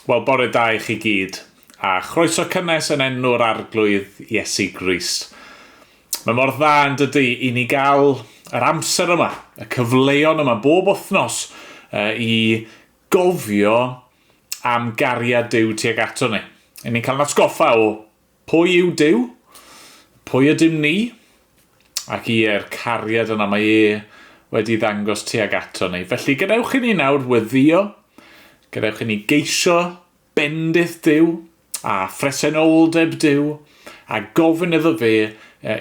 Wel, bore da i chi gyd, a chroeso cynnes yn enw'r Arglwydd Iesu Grist. Mae mor dda yn dydy i ni gael yr amser yma, y cyfleon yma bob wythnos i gofio am gariad Duw tuag ato ni. I ni'n cael yn atgoffa o pwy yw Duw, pwy ydym ni, ac ie'r cariad yna mae e wedi ddangos tuag ato ni. Felly gadewch i ni nawr weddio, gadewch i ni geisio bendith Duw a phresenoldeb Duw a gofyn iddo fe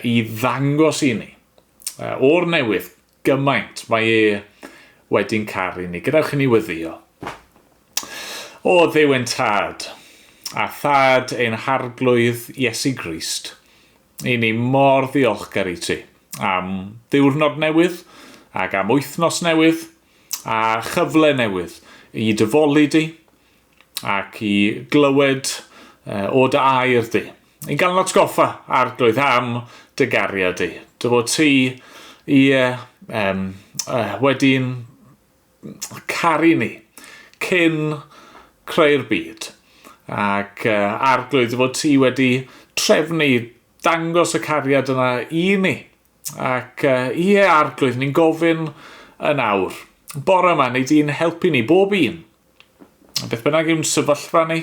i ddangos i ni o'r newydd gymaint mae e wedi'n caru ni. Gadewch i ni weddio. O Dduw ein Tad, a Thad ein Harglwydd Iesu Grist, i ni mor ddiolchgar i ti am ddiwrnod newydd ac am wythnos newydd a chyfle newydd i dyfoli di ac i glywed o dy air di. I gael yn atgoffa, Arglwydd, am dy gariad di. Dy fod ti i um, wedi'n caru ni cyn creu'r byd. Ac uh, Arglwydd, dy fod ti wedi trefnu dangos y cariad yna i ni. Ac uh, ie, Arglwydd, ni'n gofyn yn awr. Bore yma, neu di'n helpu ni, bob un. Beth bynnag yw'n sefyllfa ni,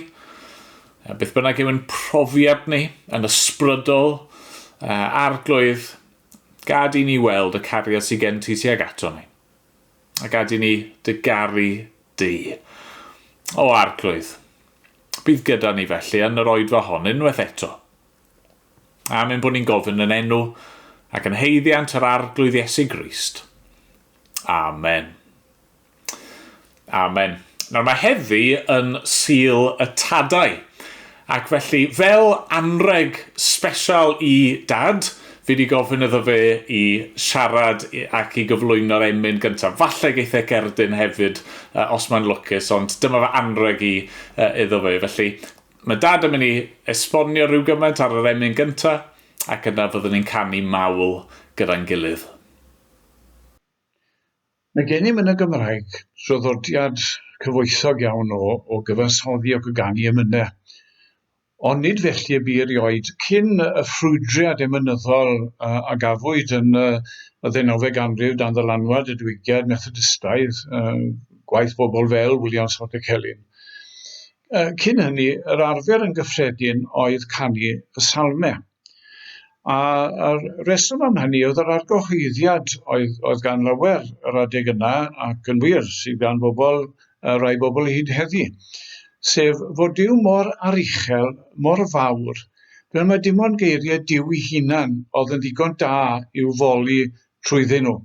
beth bynnag yw'n profiad ni, yn ysbrydol, uh, Arglwydd, gad i ni weld y cariad sydd gen ti tuag ato ni. A gad i ni dy garu di. O Arglwydd, bydd gyda ni felly yn yr oedfa hon unwaith eto. Am ein bod ni'n gofyn yn enw ac yn haeddiant yr Arglwydd Iesu Grist. Amen. Amen. Nawr mae heddi yn Sul y Tadau. Ac felly, fel anreg sbesial i Dad, fi wedi gofyn iddo fe i siarad ac i gyflwyno'r emyn gyntaf. Falle geith e gerdyn hefyd, os mae'n lwcus, ond dyma fy anreg i iddo fe. Felly, mae Dad yn mynd i esbonio rhyw gymaint ar yr emyn gyntaf, ac yna fyddwn ni'n canu mawl gyda'n gilydd. Mae gennym yn y Gymraeg draddodiad cyfoethog iawn o, o gyfansoddi ac o ganu emynau. Ond nid felly y bu erioed cyn y ffrwydriad emynyddol a, a gafwyd yn y, y ddeunawfed ganrif dan ddylanwad y diwygiad Methodistaidd, uh, gwaith bobl fel William Salter Celyn. Uh, cyn hynny, yr arfer yn gyffredin oedd canu y salmau. A'r rheswm am hynny oedd yr argyhoeddiad oedd, oedd gan lawer yr adeg yna, ac yn wir, sydd gan bobl, rai bobl hyd heddi, sef fod Duw mor aruchel, mor fawr, fel mae dim ond geiriau Duw ei hunan oedd yn ddigon da i'w foli trwyddyn nhw.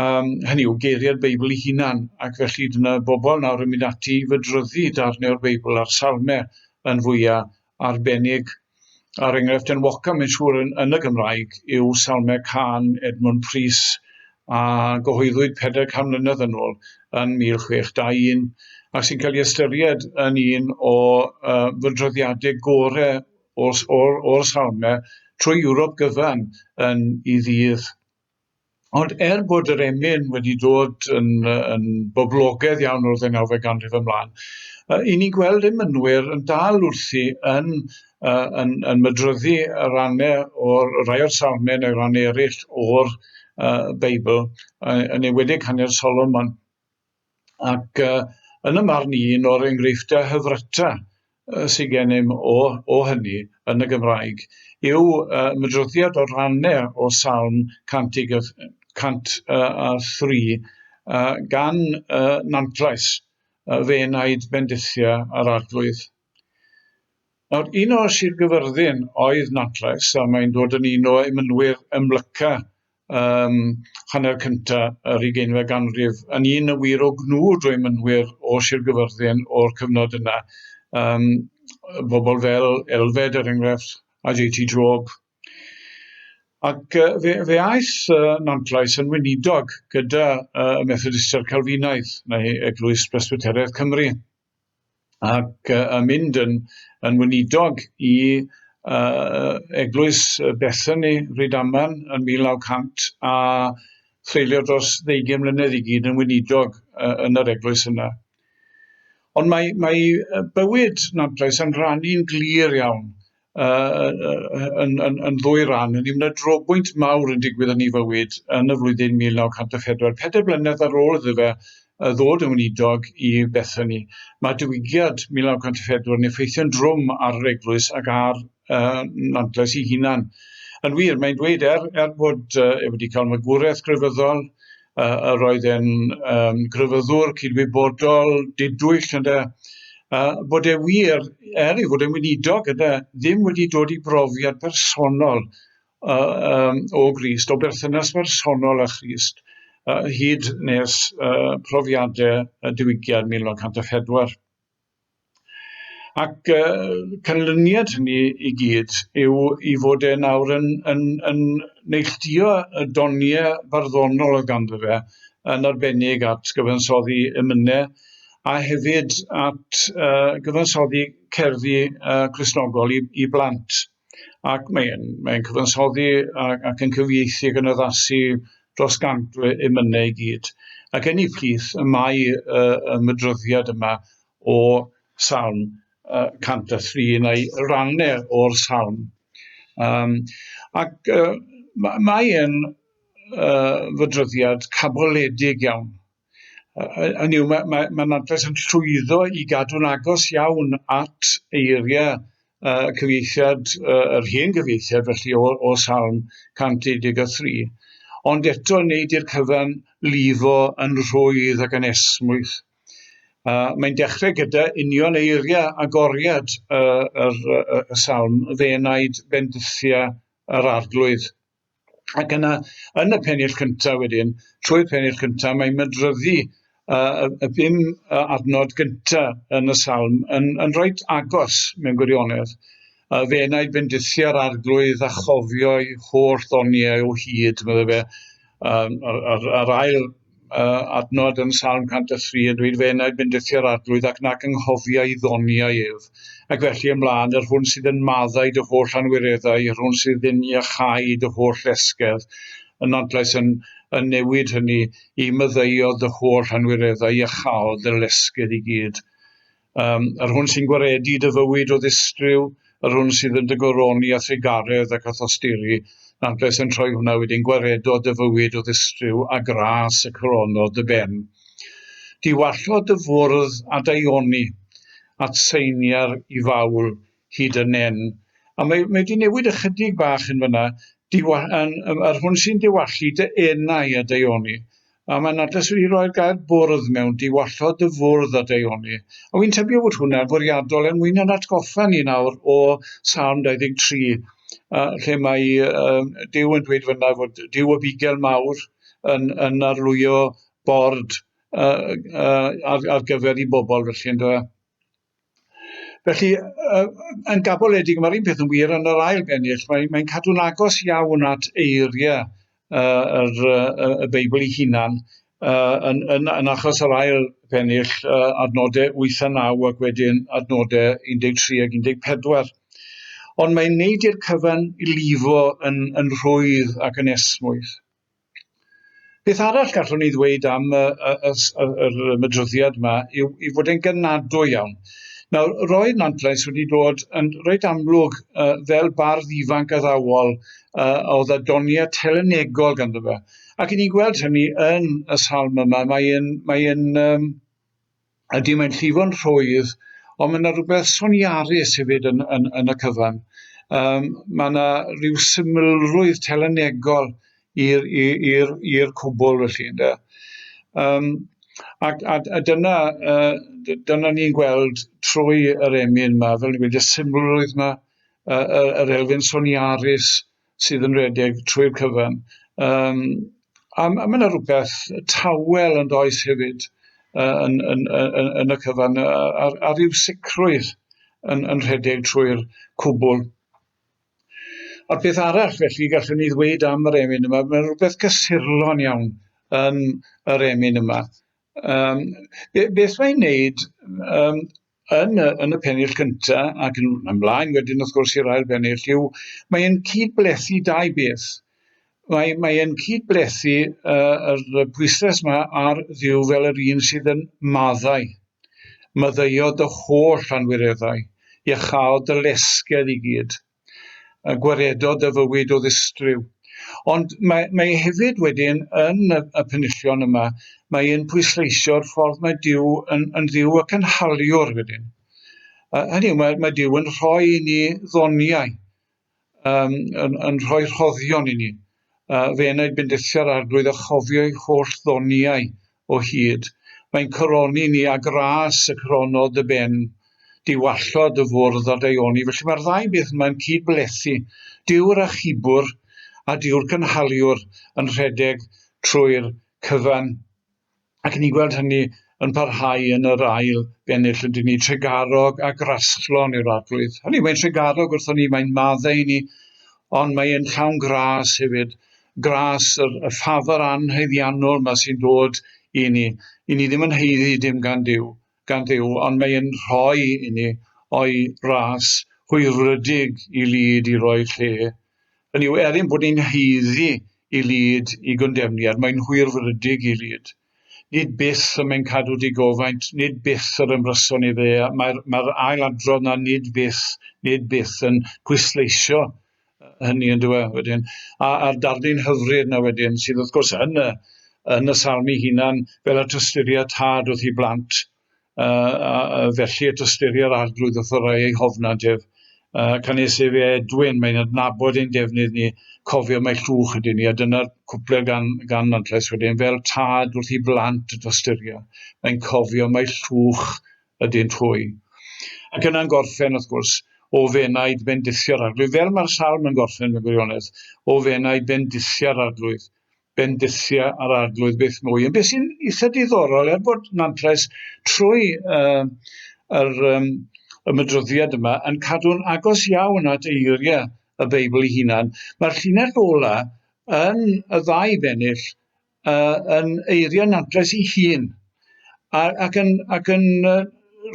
Um, hynny yw, geiriau'r Beibl ei hunan, ac felly dyna bobl nawr yn mynd ati i fydryddu darnau o'r Beibl a'r salmau yn fwyaf arbennig. A'r enghraifft enwoca, mae'n siŵr, yn, yn y Gymraeg yw Salmau Cân Edmund Prys, a gyhoeddwyd 400 mlynedd yn ôl yn 1621, ac sy'n cael ei ystyried yn un o uh, fydroddiadau gorau o'r, or, or salmau trwy Ewrop gyfan yn ei ddydd. Ond er bod yr emyn wedi dod yn, yn boblogaidd iawn o'r ddeunawfed ganrif ymlaen, uh, i ni'n gweld emynwyr yn dal wrthi yn, uh, yn, yn mydryddu y rannau o'r rhai o'r salmau neu rannau eraill o'r uh, Beibl, uh, yn enwedig hanner Solomon. Ac uh, yn y marn i, un o'r enghreifftiau hyfryta uh, sydd gennym o, o hynny yn y Gymraeg yw uh, mydroddiad o rannau o Salm 103 uh, gan uh, Nantlais, uh, fe enaid bendithia ar arglwydd. Nawr, un o Sir Gyfyrddin oedd Nantlais, a mae'n dod yn un o emynwyr ymlyca um, hanner cynta yr ugeinfed ganrif, yn un y wir o gnwd o emynwyr o Sir Gyfyrddin o'r cyfnod yna. Um, bobl fel Elfed, er enghraifft, a J.T. Job. Ac uh, fe, fe aeth uh, Nantlais yn weinidog gyda uh, y Methodistiaid Calfinaidd, neu Eglwys Presbyteraidd Cymru. ac uh, yn mynd yn, yn weinidog i uh, eglwys Bethany, Rhydaman, yn 1900, a threulio dros ddeugain mlynedd i gyd yn weinidog uh, yn yr eglwys yna. Ond mae, mae bywyd Nantlais yn rhannu'n glir iawn uh, yn, yn, yn ddwy ran. Yn ymwneud drobwynt mawr yn digwydd yn ei fywyd yn y flwyddyn 1904. Pedair blynedd ar ôl iddo fe ddod yn weinidog i Bethany, mae diwygiad 1904 yn effeithio'n drwm ar yr eglwys ac ar uh, Nantlais ei hunan. Yn wir, mae'n dweud er, er bod uh, e wedi cael magwraeth grefyddol, uh, yr oedd e'n um, grefyddwr cydwybodol, didwyll, ynde, uh, bod e wir, er ei fod e'n weinidog, ynde, ddim wedi dod i brofiad personol uh, um, o Grist, o berthynas bersonol â Christ, uh, hyd nes uh, profiadau y diwygiad 1904. Ac uh, canlyniad hynny i gyd yw i fod e nawr yn, yn, yn neilltuo y doniau barddonol oedd ganddo fe, yn arbennig at gyfansoddi emynau a hefyd at uh, gyfansoddi cerddi uh, Cristnogol i, i blant. Ac mae'n mae cyfansoddi ac, ac yn cyfieithu ac yn addasu dros gant o emynau i gyd. Ac yn ei plith y mae y, y mydryddiad yma o Salm uh, 103 neu rannau o'r salm. Um, ac uh, mae e'n uh, fydryddiad caboledig iawn. Hynny yw, mae, mae, mae Nantes yn llwyddo i gadw'n agos iawn at eiriau uh, cyfieithiad, uh, yr hen gyfieithiad felly o, o Salm 113, ond eto yn neud i'r cyfan lifo yn rhwydd ac yn esmwyth. Uh, mae'n dechrau gyda union eiriau agoriad uh, yr, y, y salm, fe enaid bendithia yr arglwydd. Ac yna, yn y pennill cyntaf wedyn, trwy'r pennill cyntaf, mae'n mydryddu uh, y, y bum adnod gyntaf yn y salm yn, yn reit agos mewn gwirionedd. Uh, fe wnaed bendithiau'r arglwydd a chofio'i holl ddoniau o hyd, meddai fe. Um, ar, ar, ar ail uh, adnod yn Salm 103 yn dweud fe wnaed bendithio'r arglwydd ac nac anghofia i ddoniau ef. Ac felly ymlaen, yr hwn sydd yn maddau dy holl anwireddau, yr hwn sydd yn iachau dy holl esgedd. Y nodlais yn, yn newid hynny i myddeuodd dy holl anwireddau, iachaodd dy lesgedd i gyd. Um, yr hwn sy'n gwaredu dy fywyd o ddistryw, yr hwn sydd yn dy goroni a thrugaredd ac a thosturi, Nantes yn troi hwnna wedyn gwaredo dy fywyd o ddistryw a gras y coronodd dy ben. Diwallodd dy fwrdd a daioni, at seiniar i fawl hyd y nen. A mae, mae wedi newid ychydig bach yn fyna, diwa, yn, yr hwn sy'n diwallu dy enau a daioni. A mae Nantes wedi rhoi'r gair bwrdd mewn, diwallodd dy fwrdd a daioni. A wy'n tybio bod hwnna'n fwriadol er mwyn yn atgoffa ni nawr o Salm 23, uh, lle mae uh, Duw yn dweud fyna fod Duw y bugel mawr yn, yn arlwyo bord uh, uh, ar, ar gyfer i bobl felly, ynddo e? Felly, uh, yn gaboledig, mae'r un peth yn wir yn yr ail bennill. Mae'n mae cadw'n agos iawn at eiriau uh, yr, uh, y Beibl ei hunan. Uh, yn, yn, yn achos yr ail bennill, uh, adnodau 8 a 9 ac wedyn adnodau 13 ac 14. Ond mae'n neud i'r cyfan i lifo yn, yn rhwydd ac yn esmwyth. Beth arall gallwn ni ddweud am y, y, y, y, yr mydryddiad yma yw i fod e'n gynadwy iawn. Nawr, roedd Nantlais wedi dod yn reit amlwg uh, fel bardd ifanc addawol uh, oedd â doniau telynegol ganddo fe. Ac i ni'n gweld hynny yn y salm yma, mae'n mae um, Ydy, mae'n llifo'n rhwydd, ond mae yna rhywbeth soniarus hefyd yn, yn, yn y cyfan. Um, mae yna rhyw symlrwydd telynegol i'r i'r i'r cwbl felly, ynde. Um, ac, a, a dyna, uh, dyna ni'n gweld trwy yr emyn yma, fel ni'n gweud, y symlrwydd yma, uh, yr elfen soniarus, sydd yn rhedeg trwy'r cyfan. Um, a, a mae yna rhywbeth tawel yn does hefyd uh, yn, yn, yn, yn y cyfan, a, a, a rhyw sicrwydd yn, yn rhedeg trwy'r cwbl. A'r peth arall felly gallwn ni ddweud am yr emyn yma, mae rhywbeth cysurlon iawn yn yr emyn yma. Um, beth mae'n neud um, yn y, yn y pennill cyntaf, ac yn ymlaen wedyn wrth gwrs i'r ail bennill, yw mae'n cyd-blethu dau beth. Mae, mae e'n cyd-blethu uh, yr pwyslais yma ar Dduw fel yr un sydd yn maddau. Maddeuodd dy holl anwireddau, iacháodd dy lesgedd i gyd, a gwaredodd dy fywyd o ddistryw. Ond mae, mae hefyd wedyn yn y, y penillion yma, mae e'n pwysleisio'r ffordd mae Duw yn, yn ddiw y cynhaliwr wedyn. Hynny yw, mae, mae Duw yn rhoi i ni ddoniau, um, yn, yn rhoi rhoddion i ni. Fe enaid bendithio'r arglwydd a chofio ei holl ddoniau o hyd. Mae'n coroni ni â gras y coronodd dy ben, diwallodd dy fwrdd a daioni. Felly mae'r ddau beth yma'n cyd-blethu. Duw'r achubwr a Duw'r cynhaliwr yn rhedeg trwy'r cyfan. Ac ni'n gweld hynny yn parhau yn yr ail bennill yn dyn ni, tregarog a graslon yw'r arglwydd. Hynny, mae'n tregarog wrthon ni, mae'n maddau i ni, ond mae'n llawn gras hefyd. Gras, yr, y ffafr anhaeddiannol yma sy'n dod i ni. I ni ddim yn haeddu dim gan Duw, gan Dduw, ond mae'n rhoi i ni o'i ras hwyrfrydig i lid i roi lle. Hynny yw, er ein bod ni'n haeddu i lid i gondemniad, mae'n hwyrfrydig i lid. Nid byth y mae'n cadw digofaint, nid byth yr ymryson i fe, mae'r mae ail adrodd na nid byth, nid byth yn pwysleisio hynny yn dywe wedyn. A, a'r darlun hyfryd na wedyn, sydd wrth gwrs yn y, yn y salm ei hunan, fel y tosturia tad wrth i blant, a felly y tosturia'r arglwydd wrth y rhai ei hofnant ef. Canys efe Edwin, mae'n adnabod ein defnydd ni, cofio mai llwch ydyn ni, a dyna'r cwpled gan, gan Nantlais wedyn, fel tad wrth i blant y tosturia, mae'n cofio mai llwch ydynt hwy. Ac yna'n gorffen, wrth gwrs, o fenaid bendithio'r arglwydd, fel mae'r salm yn gorffen mewn gwirionedd, o fenaid bendithia'r arglwydd, bendithia ar arglwydd byth mwy. Ond beth sy'n eitha diddorol, er bod Nantlais trwy yr um, ymedroddiad yma yn cadw'n agos iawn at eiriau y Beibl ei hunan, mae'r llinell ola yn y ddau bennill yn eiriau Nantlais ei hun, a, ac yn, ac yn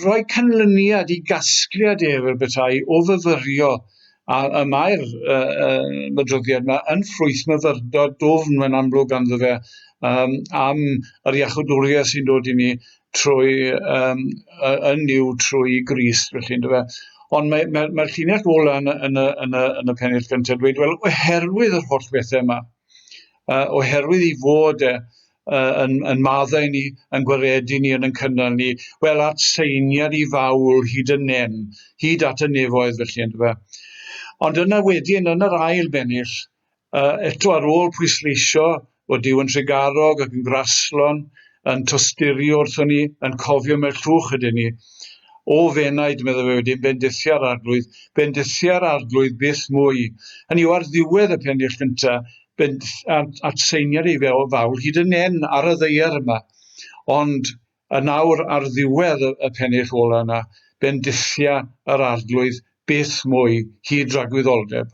rhoi canlyniad i gasgliad ef fel petai o fyfyrio a, y mae'r mydroddiad yma yn ffrwyth myfyrdod dwfn mae'n amlwg ganddo fe um, am yr iachawdwriaeth sy'n dod i ni trwy um, yn niw trwy Grist felly ynddo fe. Ond mae'r mae, mae llinell ola yn, yn, y, yn, y, yn y pennill gyntaf dweud, wel, oherwydd yr holl bethau yma, oherwydd i fod e yn, yn maddau ni, yn gwaredu ni, yn yn cynnal ni, wel at seiniad i fawl hyd y nen, hyd at y nefoedd felly ynddo fe. Ond yna wedyn, yn yr ail bennill, eto ar ôl pwysleisio bod Duw yn trugarog ac yn graslon, yn tosturio wrthon ni, yn cofio mewn llwch ydyn ni, O fenaid, meddai fe wedyn, bendithia'r arglwydd, bendithia'r arglwydd byth mwy. Hynny yw, ar ddiwedd y pennill gyntaf, atseiniad ei fawl hyd yn nen ar y ddaear yma. Ond yn awr ar ddiwedd y pennill ola yna, bendithia yr arglwydd byth mwy hyd dragwyddoldeb.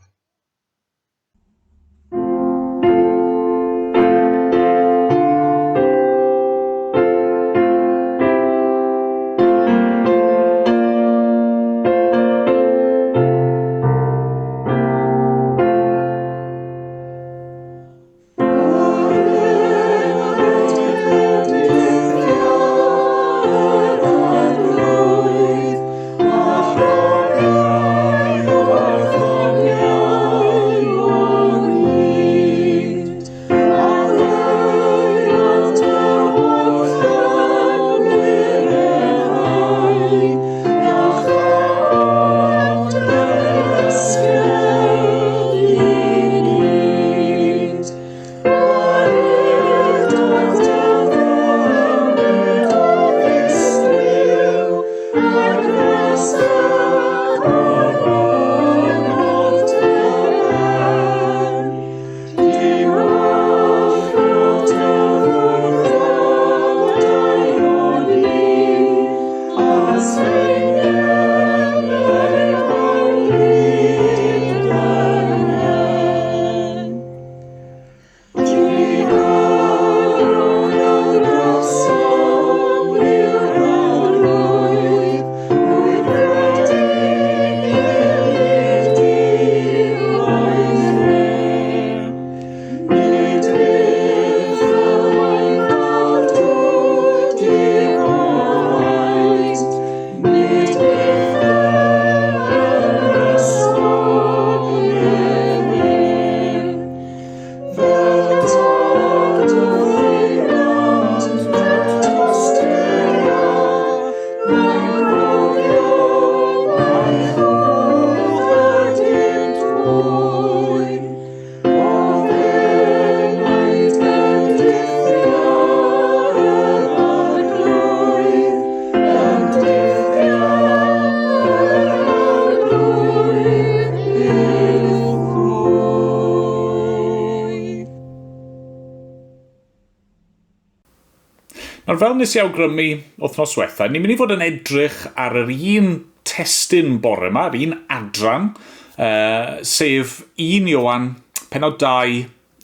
Nawr, fel nes i awgrymu wythnos diwetha, ni'n mynd i fod yn edrych ar yr un testun bore yma, yr un adran, uh, sef 1 Ioan, penod 2,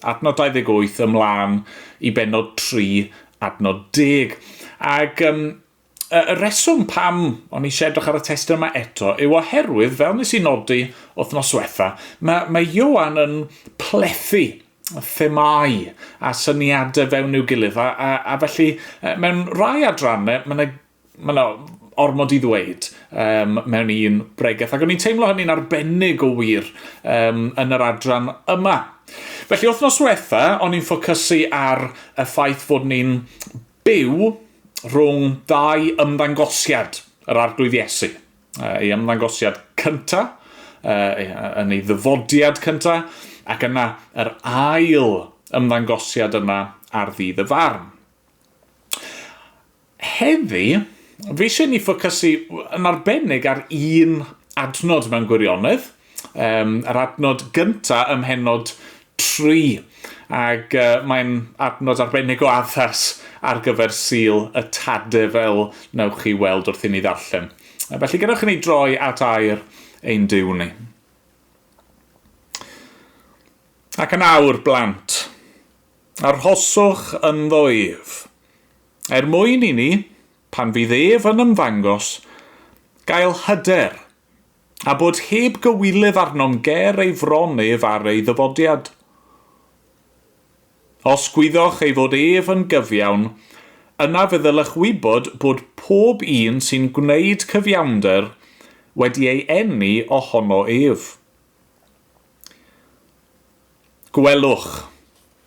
adnod 28 ymlaen i benod 3, adnod 10. Ac um, y reswm pam o'n i eisiau edrych ar y testun yma eto yw oherwydd, fel nes i nodi wythnos diwetha, mae, mae Ioan yn plethu themâu a syniadau fewn i'w gilydd, a, a, a felly mewn rai adrannau mae yna ma 'na ormod i ddweud um, mewn un bregeth, ac o'n i'n teimlo hynny'n arbennig o wir um, yn yr adran yma. Felly, wythnos diwetha, o'n i'n ffocysu ar y ffaith fod ni'n byw rhwng dau ymddangosiad yr Arglwydd Iesu. Ei ymddangosiad cynta, yn ei ddyfodiad cynta, ac yna yr ail ymddangosiad yna ar ddydd y farn. Heddi, fi eisiau ni ffocysu yn arbennig ar un adnod mewn gwirionedd, um, yr adnod gynta ym mhennod 3, ac uh, mae'n adnod arbennig o addas ar gyfer Sul y Tade fel newch chi weld wrth i ni ddarllen. Felly gadewch i ni droi at air ein Duw ni. Ac yn awr, blant, arhoswch ynddo ef, er mwyn i ni, pan fydd ef yn ymddangos, gael hyder a bod heb gywilydd arnom ger ei fron ef ar ei ddyfodiad. Os gwyddoch ei fod ef yn gyfiawn, yna fe ddylech wybod bod pob un sy'n gwneud cyfiawnder wedi ei eni ohono ef. Gwelwch,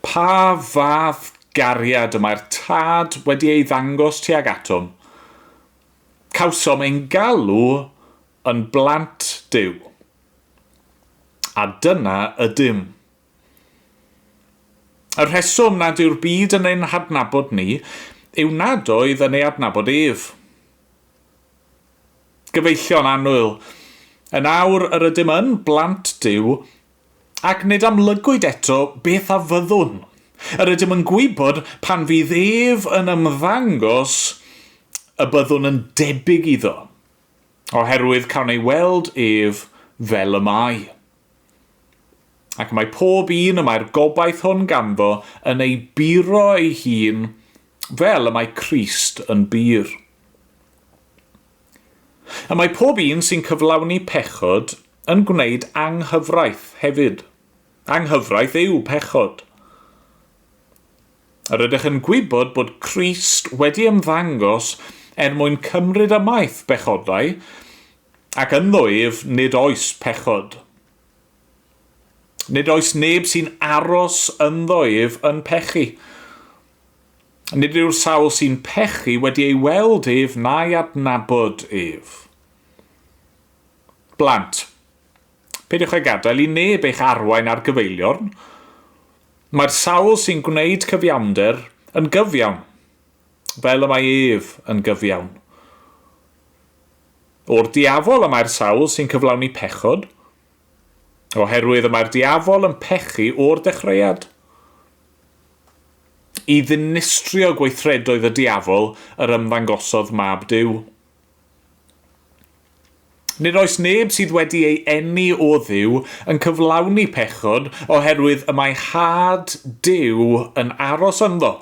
pa fath gariad y mae'r Tad wedi ei ddangos tuag atom. Cawsom ein galw yn blant Duw. A dyna ydym. Y rheswm nad yw'r byd yn ein hadnabod ni yw nad oedd yn ei adnabod ef. Gyfeillion annwyl, yn awr yr ydym yn blant Duw, ac nid amlygwyd eto beth a fyddwn. Yr ydym yn gwybod pan fydd ef yn ymddangos y byddwn yn debyg iddo, oherwydd cawn ei weld ef fel y mae. Ac mae pob un y mae'r gobaith hwn ganddo yn ei buro ei hun fel y mae Crist yn bur. Y mae pob un sy'n cyflawni pechod yn gwneud anghyfraith hefyd. Anghyfraith yw pechod. Yr ydych yn gwybod bod Crist wedi ymddangos er mwyn cymryd ymaith bechodau, ac ynddo ef nid oes pechod. Nid oes neb sy'n aros ynddo ef yn pechu. Nid yw'r sawl sy'n pechu wedi ei weld ef na'i adnabod ef. Blant, peidiwch â gadael i neb eich arwain ar gyfeiliorn. Mae'r sawl sy'n gwneud cyfiawnder yn gyfiawn, fel y mae ef yn gyfiawn. O'r diafol y mae'r sawl sy'n cyflawni pechod, oherwydd y mae'r diafol yn pechu o'r dechreuad. I ddinistrio gweithredoedd y diafol yr ymddangosodd Mab Duw. Nid oes neb sydd wedi ei eni o Dduw yn cyflawni pechod oherwydd y mae had Duw yn aros ynddo,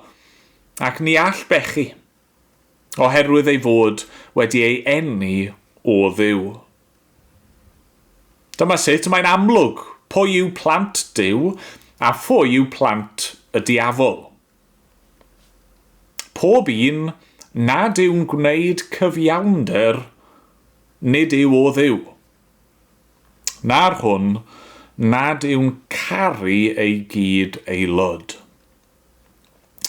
ac ni all bechu, oherwydd ei fod wedi ei eni o Dduw. Dyma sut mae'n amlwg pwy yw plant Duw a phwy yw plant y diafol. Pob un nad yw'n gwneud cyfiawnder, nid yw o Dduw. Na'r hwn nad yw'n caru ei gyd aelod.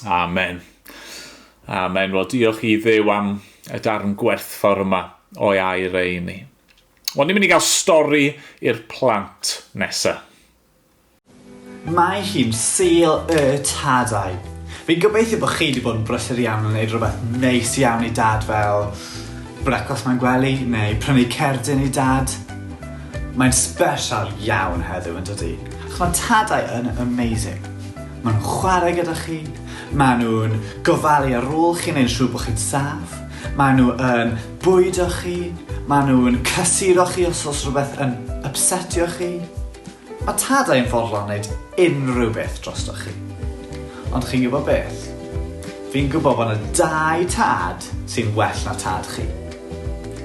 Amen. Amen. Wel, diolch i Dduw am y darn gwerthfawr yma o'i air ei ni. Wel, ni'n mynd i gael stori i'r plant nesaf. Mae hi'n Sul y Tadau. Fi'n gobeithio bod chi wedi bod yn brysur iawn yn neud rhywbeth neis iawn i dad fel brecwast mewn gwely neu prynu cerdyn i dad. Mae'n sbesial iawn heddiw yn dydi? Achos mae tadau yn amazing. Maen nhw'n chwarae gyda chi, Maen nhw'n gofalu ar ôl chi, neu'n siŵr bod chi'n saff. Maen nhw yn bwydo chi. Maen nhw'n cysuro chi os oes rhywbeth yn upsetio chi. Mae tadau yn fodlon wneud unrhyw beth drostoch chi. Ond chi'n gwybod beth? Fi'n gwybod bod yna dau tad sy'n well na tad chi.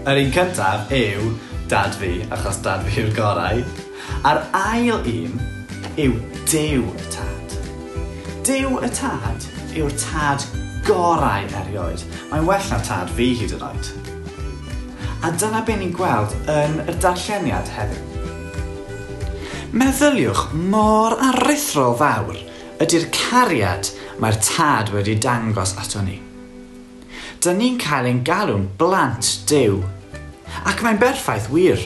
Yr un cyntaf yw dad fi, achos dad fi yw'r gorau. A'r ail un yw Duw y Tad. Duw y Tad yw'r tad gorau erioed. Mae'n well na tad fi hyd yn oed. A dyna be ni'n gweld yn y darlleniad heddiw. Meddyliwch mor aruthrol fawr ydy'r cariad mae'r Tad wedi dangos ato ni. Dyn ni'n cael ein galw'n blant Duw. Ac mae'n berffaith wir.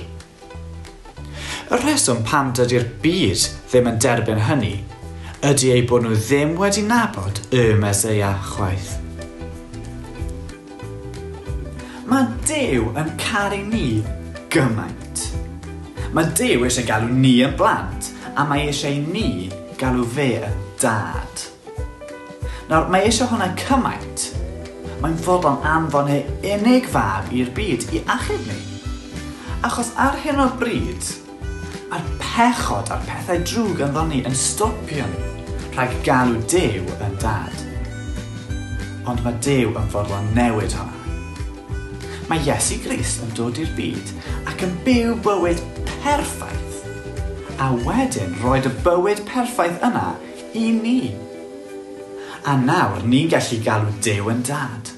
Y rheswm pam dydy'r byd ddim yn derbyn hynny ydy eu bod nhw ddim wedi nabod y Meseia chwaith. Mae Duw yn caru ni gymaint. Mae Duw eisiau galw ni yn blant, a mae eisiau i ni galw fe yn dad. Nawr, mae eisiau hwnna cymaint. Mae'n fodlon anfon ei unig fab i'r byd i achub ni. Achos ar hyn o bryd, Mae'r pechod a'r pethau drwg ynddo ni yn stopio ni rhag galw Duw yn Dad. Ond mae Duw yn fodlon newid hwnna. Mae Iesu Grist yn dod i'r byd ac yn byw bywyd perffaith, a wedyn roed y bywyd perffaith yna i ni. A nawr ni'n gallu galw Duw yn Dad.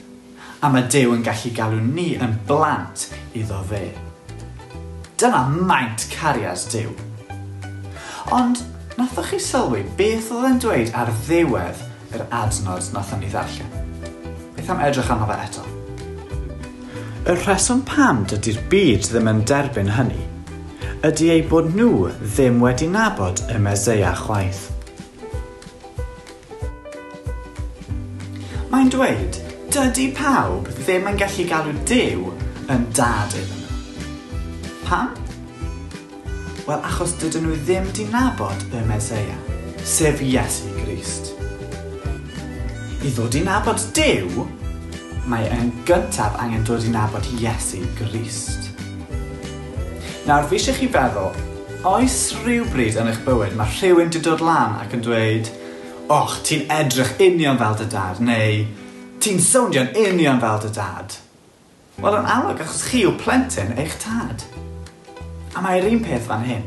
A mae Duw yn gallu galw ni yn blant iddo fe. Dyna maint cariad Duw. Ond, nathoch chi sylwi beth oedd e'n dweud ar ddiwedd yr adnod nathon ni ddarllen? Beth am edrych arno fe eto? Y rheswm pam dydy'r byd ddim yn derbyn hynny ydy eu bod nhw ddim wedi nabod y Meseia chwaith. Mae'n dweud, dydy pawb ddim yn gallu galw Duw yn dad iddyn nhw. Pam? Wel, achos dydyn nhw ddim 'di nabod y Meseia, sef Iesu Grist. I ddod i nabod Duw, mae yn gyntaf angen dod i nabod Iesu Grist. Nawr, fi eisiau chi feddwl, oes rhywbryd yn eich bywyd mae rhywun 'di dod lan ac yn dweud, Och, ti'n edrych union fel dy dad, neu Ti'n sowndio'n union fel dy dad. Wel, yn amlwg, achos chi yw plentyn eich tad. A mae'r un peth fan hyn.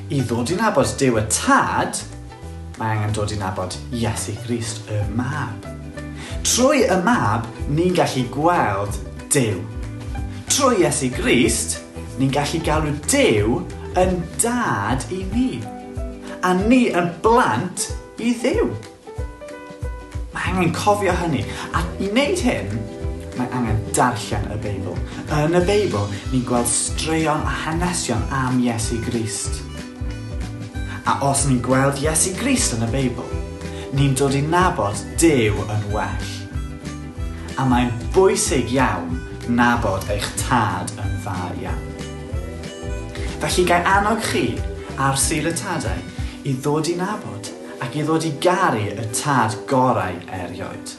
I ddod i nabod Duw y Tad, mae angen dod i nabod Iesu Grist y Mab. Trwy y Mab, ni'n gallu gweld Duw. Trwy Iesu Grist, ni'n gallu galw Duw yn Dad i ni. A ni yn blant i Dduw. Mae angen cofio hynny. A i wneud hyn, mae angen darllen y Beibl. Yn y Beibl, ni'n gweld straeon a hanesion am Iesu Grist. A os ni'n gweld Iesu Grist yn y Beibl, ni'n dod i nabod Duw yn well. A mae'n bwysig iawn nabod eich tad yn dda iawn. Felly gai annog chi ar Sul y Tadau i ddod i nabod ac i ddod i garu y Tad gorau erioed.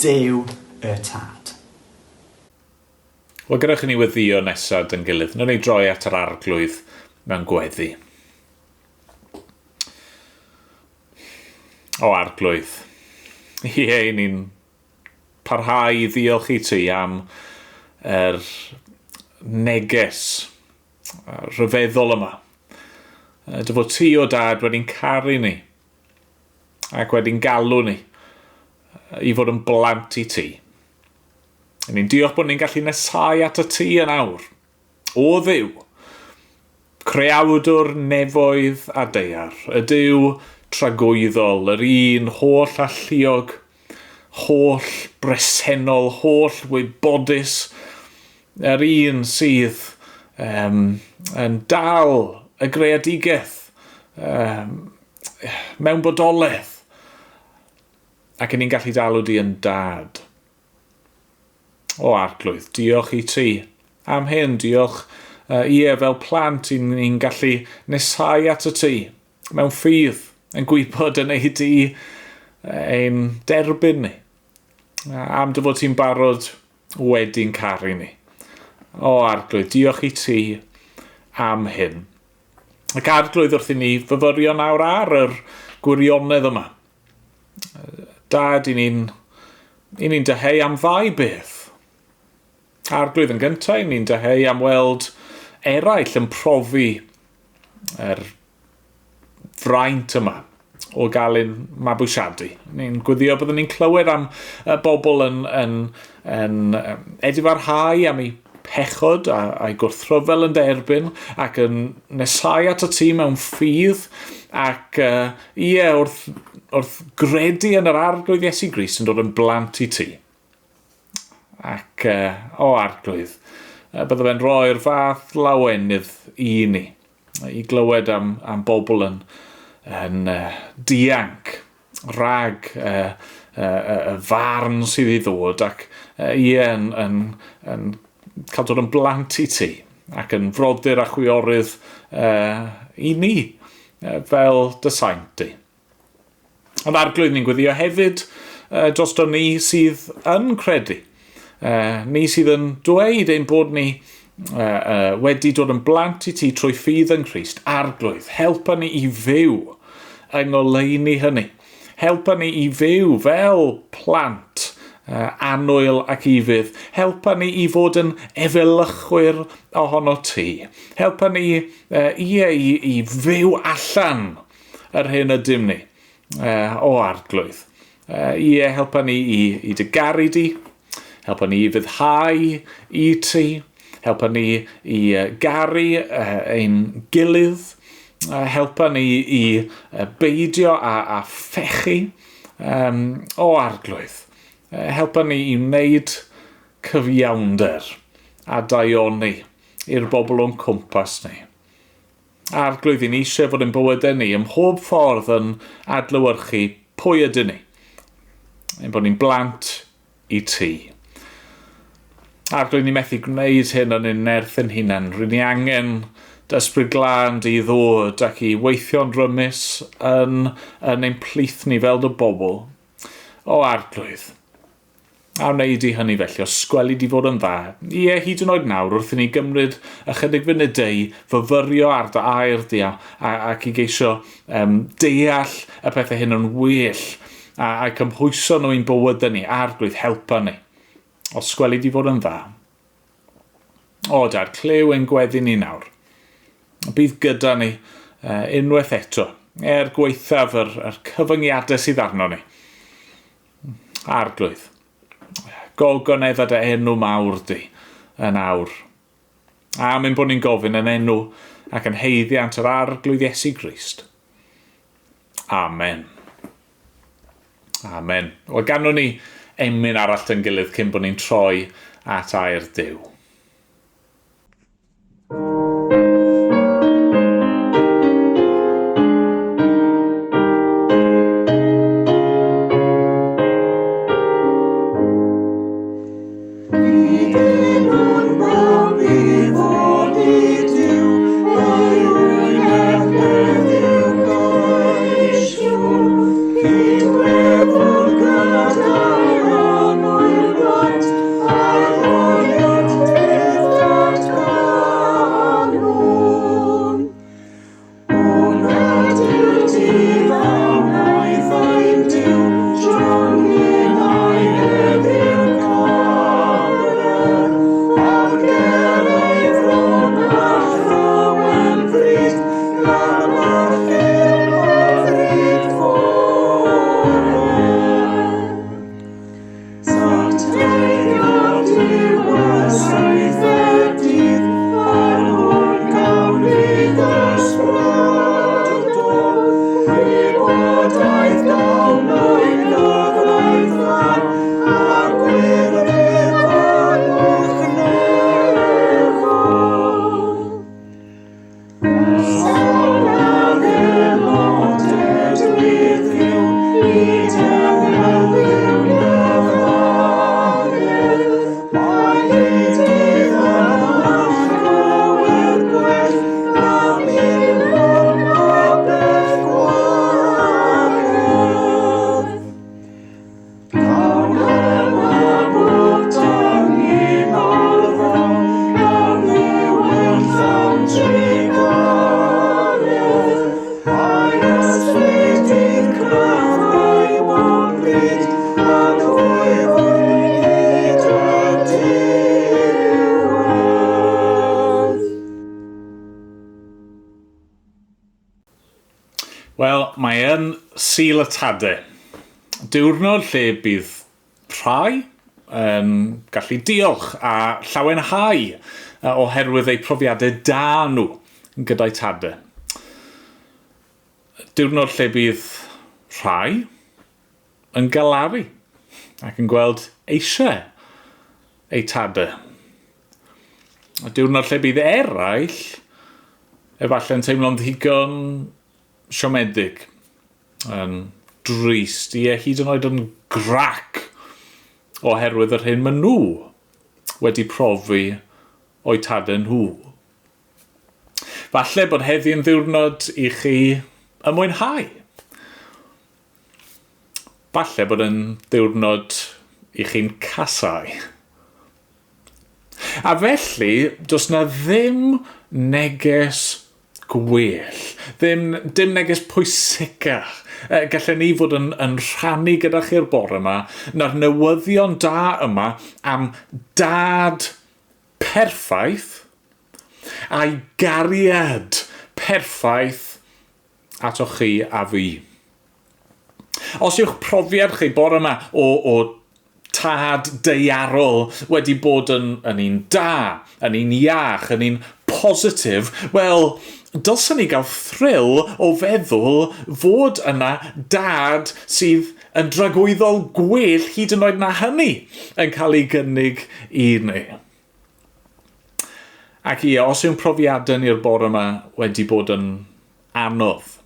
Duw y Tad. Wel, gadewch i ni weddïo nesaf dy'n gilydd. Wnawn ni droi at yr Arglwydd mewn gweddi. O Arglwydd, ie, ni'n parhau i ddiolch i ti am yr neges rhyfeddol yma. Dy fod ti o dad wedi'n caru ni ac wedi'n galw ni i fod yn blant i ti. Ni'n diolch bod ni'n gallu nesau at y ti yn awr. O Dduw, creawdwr nefoedd a daear, y Duw tragwyddol, yr un holl alluog, holl bresennol, holl wybodus, yr un sydd um, yn dal y greadigaeth um, mewn bodolaeth, ac yn ni'n gallu dalw di yn dad. O Arglwydd, diolch i ti am hyn, diolch uh, ie, fel plant i ni'n gallu nesau at y ti mewn ffydd, yn gwybod yn ei di ein derbyn ni. Am dy fod ti'n barod wedi'n caru ni. O Arglwydd, diolch i ti am hyn. Ac Arglwydd wrth i ni fyfyrio nawr ar yr gwirionedd yma. Dad, i ni'n i ni'n dyheu am ddau beth. Arglwydd yn gyntaf, i ni'n dyheu am weld eraill yn profi yr fraint yma o gael ein mabwysiadu. Ni'n gwyddio byddwn ni'n clywed am y bobl yn, yn, yn edifarhau am eu pechod a, a'i gwrthryfel yn derbyn ac yn nesau at y tŷ mewn ffydd ac uh, ie, wrth, wrth gredu yn yr arglwydd Iesu Grist yn dod yn blant i ti. Ac, uh, o arglwydd, uh, bydde fe'n rhoi'r fath lawenydd i ni i glywed am, am bobl yn, yn uh, dianc rhag uh, uh, y farn sydd i ddod ac uh, ie, yn, yn, yn cael dod yn blant i ti ac yn frodyr a chwiorydd uh, i ni uh, fel dy saint di. Ond arglwydd ni'n gweddio hefyd uh, drosto ni sydd yn credu. Uh, ni sydd yn dweud ein bod ni uh, uh, wedi dod yn blant i ti trwy ffydd yng Nghrist. Arglwydd, helpa ni i fyw yng ngoleuni hynny. Helpa ni i fyw fel plant uh, annwyl ac ifydd. Helpa ni i fod yn efelychwyr ohono ti. Helpa ni uh, i, i, i fyw allan yr hyn ydym ni, uh, o arglwydd. Uh, ie, helpa ni i, i dy garu di, helpa ni i fyddhau i ti, helpa ni i garu uh, ein gilydd, uh, helpa ni i uh, beidio a, a phechu um, o arglwydd. Uh, helpa ni i wneud cyfiawnder a daioni i'r bobl o'n cwmpas ni. Arglwydd, i ni eisiau fod ein bywydau ni ym mhob ffordd yn adlewyrchu pwy ydyn ni. Ein bod ni'n blant i ti. Arglwydd, ni methu gwneud hyn yn ein nerth ein hunain. Rydyn ni angen dy ysbryd glân di i ddod ac i weithio'n rymus yn, yn ein plith ni fel dy bobl. O Arglwydd, A wnei di hynny felly, os gweli di fod yn dda? Ie, hyd yn oed nawr, wrth i ni gymryd ychydig funudau i fyfyrio ar dy air di a, a, ac i geisio um, deall y pethau hyn yn well a, a cymhwyso nhw i'n bywydau ni, arglwydd, helpa ni. Os gweli di fod yn dda. O, dad, clyw ein gweddi ni nawr. Bydd gyda ni uh, unwaith eto, er gwaethaf yr, yr cyfyngiadau sydd arno ni. Arglwydd, gogonedda dy enw mawr di yn awr. Am ein bod ni'n gofyn yn enw ac yn heiddiant yr Arglwydd Iesu Grist. Amen. Amen. Wel, ganwn ni emyn arall dyn gilydd cyn bod ni'n troi at air Duw. Wel, mae yn Sul y Tade. Diwrnod lle bydd rhai yn gallu diolch a llawenhau oherwydd eu profiadau da nhw gyda'i tade. Diwrnod lle bydd rhai yn galaru ac yn gweld eisiau eu tadau. A diwrnod lle bydd eraill efallai'n teimlo'n ddigon siomedig, yn drist, ie, hyd yn oed yn grac oherwydd yr hyn maen nhw wedi profi o'u tadau nhw. Falle bod heddiw'n ddiwrnod i chi ymwynhau. Falle bod yn ddiwrnod i chi'n casau. A felly, does na ddim neges gwell, ddim, dim neges pwysicach. E, gallen ni fod yn, yn rhannu gyda chi'r bore yma, na'r newyddion da yma am dad perffaith a'i gariad perffaith atoch chi a fi. Os yw'ch profiad chi bore yma o, o tad daearol wedi bod yn, yn un da, yn un iach, yn un positif, wel, dylsen ni gael thrill o feddwl fod yna dad sydd yn dragwyddol gwell hyd yn oed na hynny yn cael ei gynnig i ni. Ac ie, os yw'n profiadau ni'r bore yma wedi bod yn anodd,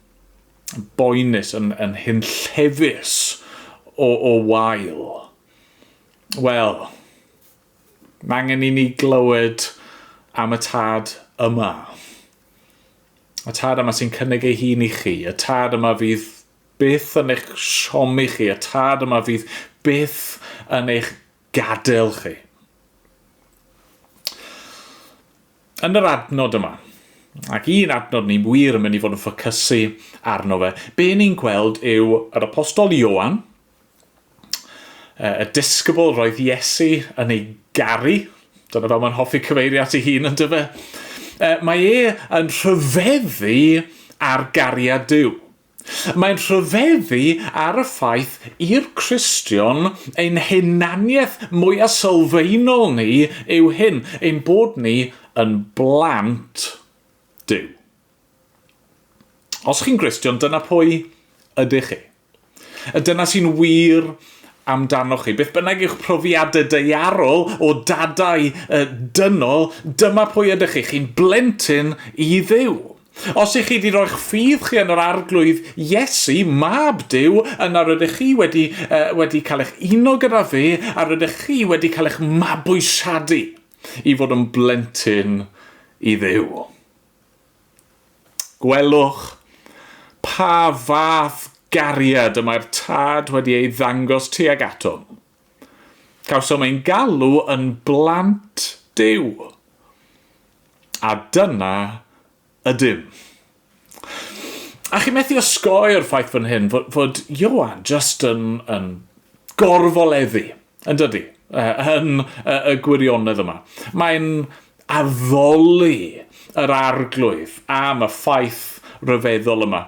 boenus, yn, yn hunllefus o, o wael, wel, mae angen i ni glywed am y tad yma. Y tad yma sy'n cynnig ei hun i chi, y tad yma fydd byth yn eich siomi chi, y tad yma fydd byth yn eich gadael chi. Yn yr adnod yma, ac un adnod ni wir yn mynd i fod yn ffocysu arno fe, be ni'n gweld yw yr apostol Ioan, y disgybl roedd Iesu yn ei garu, dyna fel mae'n hoffi cyfeirio at ei hun yn dyfe, mae e yn rhyfeddu ar gariad Duw. Mae'n rhyfeddu ar y ffaith i'r Cristion ein hunaniaeth mwyaf sylfaenol ni yw hyn, ein bod ni yn blant Duw. Os chi'n Gristion, dyna pwy ydych chi. Y dyna sy'n wir amdanoch chi. Beth bynnag yw'ch profiadau daearol o dadau dynol, dyma pwy ydych chi. Chi'n blentyn i Dduw. Os ych chi wedi rhoi'ch ffydd chi yn yr Arglwydd Iesu, mab Duw, yna rydych chi wedi, uh, wedi cael eich uno gyda fe, a rydych chi wedi cael eich mabwysiadu i fod yn blentyn i Dduw. Gwelwch pa fath gariad y mae'r Tad wedi ei ddangos tuag atom. Cawsom ein galw yn blant Duw. A dyna ydym. A chi'n methu osgoi'r ffaith fan hyn fod, fod Ioan just yn, yn gorfoleddu, yn dydy, yn y gwirionedd yma. Mae'n addoli yr arglwydd am y ffaith ryfeddol yma.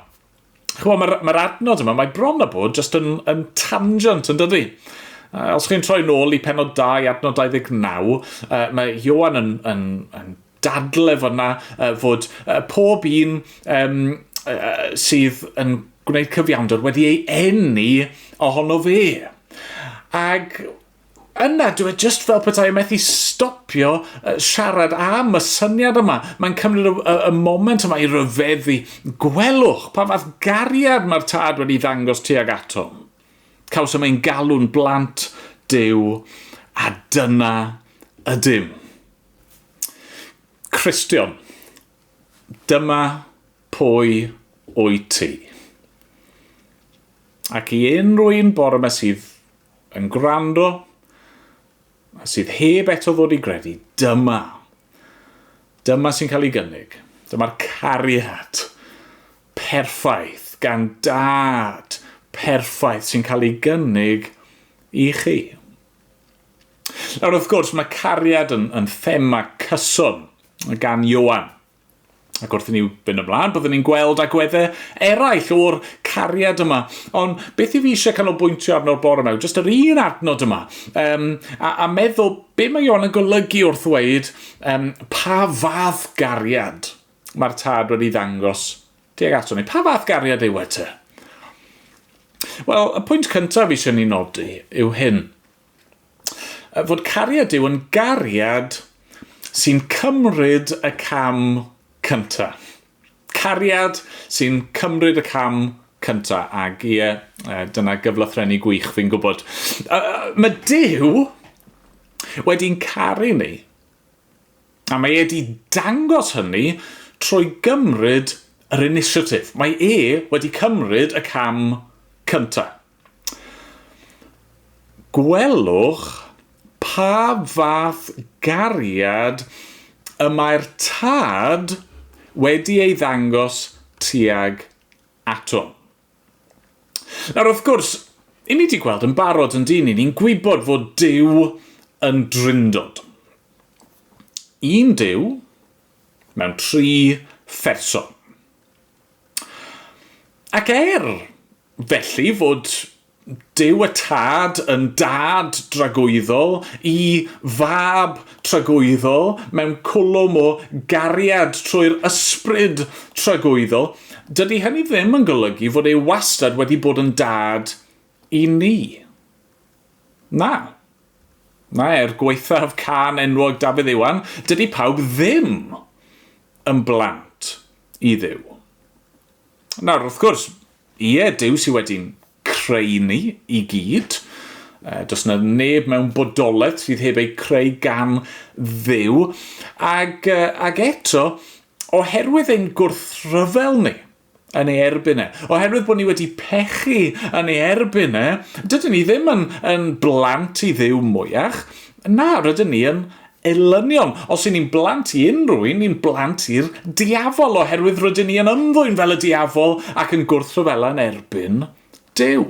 Chymod, mae'r mae adnod yma, mae bron a bod just yn, yn tangent, yn dydy? Os chi'n troi nôl i penod 2, adnod 29, uh, mae Ioan yn, yn, yn dadle fyna uh, fod uh, pob un um, uh, sydd yn gwneud cyfiawnder wedi ei eni ohono fe. Ac yna dwi e just fel petai methu stopio siarad am y syniad yma. Mae'n cymryd y, y, y moment yma i ryfeddu. Gwelwch pa fath gariad mae'r tad wedi ddangos tuag ato. Cawsom ein galw'n blant Duw a dyna ydym. Cristion, dyma pwy wyt ti. Ac i unrhyw un bore yma sydd yn gwrando, a sydd heb eto ddod i gredu, dyma. Dyma sy'n cael ei gynnig. Dyma'r cariad perffaith gan dad perffaith sy'n cael ei gynnig i chi. Nawr, wrth gwrs, mae cariad yn, yn thema cyson gan Ioan. Ac wrth i ni fynd ymlaen, byddwn ni'n gweld agweddau eraill o'r cariad yma. Ond beth i fi eisiau canolbwyntio arno'r bore yma yw jyst yr un adnod yma. Um, a, a meddwl be mae Ioan yn golygu wrth ddweud um, pa fath gariad mae'r tad wedi ddangos tuag ato ni. Pa fath gariad yw e te? Wel, y pwynt cyntaf eisiau ni nodi yw hyn. Fod cariad Duw yn gariad sy'n cymryd y cam cyntaf. Cariad sy'n cymryd y cam cyntaf. Ac ie, dyna gyflythrennu gwych fi'n gwybod. Mae Duw wedi'n caru ni. A mae e wedi dangos hynny trwy gymryd yr initiative. Mae e wedi cymryd y cam cyntaf. Gwelwch pa fath gariad y mae'r Tad wedi ei ddangos tuag atom. Nawr, wrth gwrs, i ni wedi gweld yn barod yn dyn ni, ni'n gwybod fod Duw yn drindod. Un Duw mewn tri pherson. Ac er felly fod Duw y Tad yn dad dragwyddol i fab tragwyddol mewn cwlwm o gariad trwy'r ysbryd tragwyddol, dydy hynny ddim yn golygu fod e wastad wedi bod yn dad i ni. Na. Na, er gwaethaf cân enwog Dafydd Iwan, dydy pawb ddim yn blant i Dduw. Nawr, wrth gwrs, ie, Duw sydd wedi'n creu ni i gyd. Does yna neb mewn bodolaeth sydd heb ei creu gan Dduw. Ag, ag eto, oherwydd ein gwrthryfel ni yn ei erbyn e, oherwydd bod ni wedi pechu yn ei erbyn e, dydyn ni ddim yn, yn blant i Dduw mwyach. Na, rydyn ni yn elynion. Os y'n ni'n blant i unrhyw un, ni'n blant i'r diafol, oherwydd rydyn ni yn ymddwyn fel y diafol ac yn gwrthryfela yn erbyn Duw.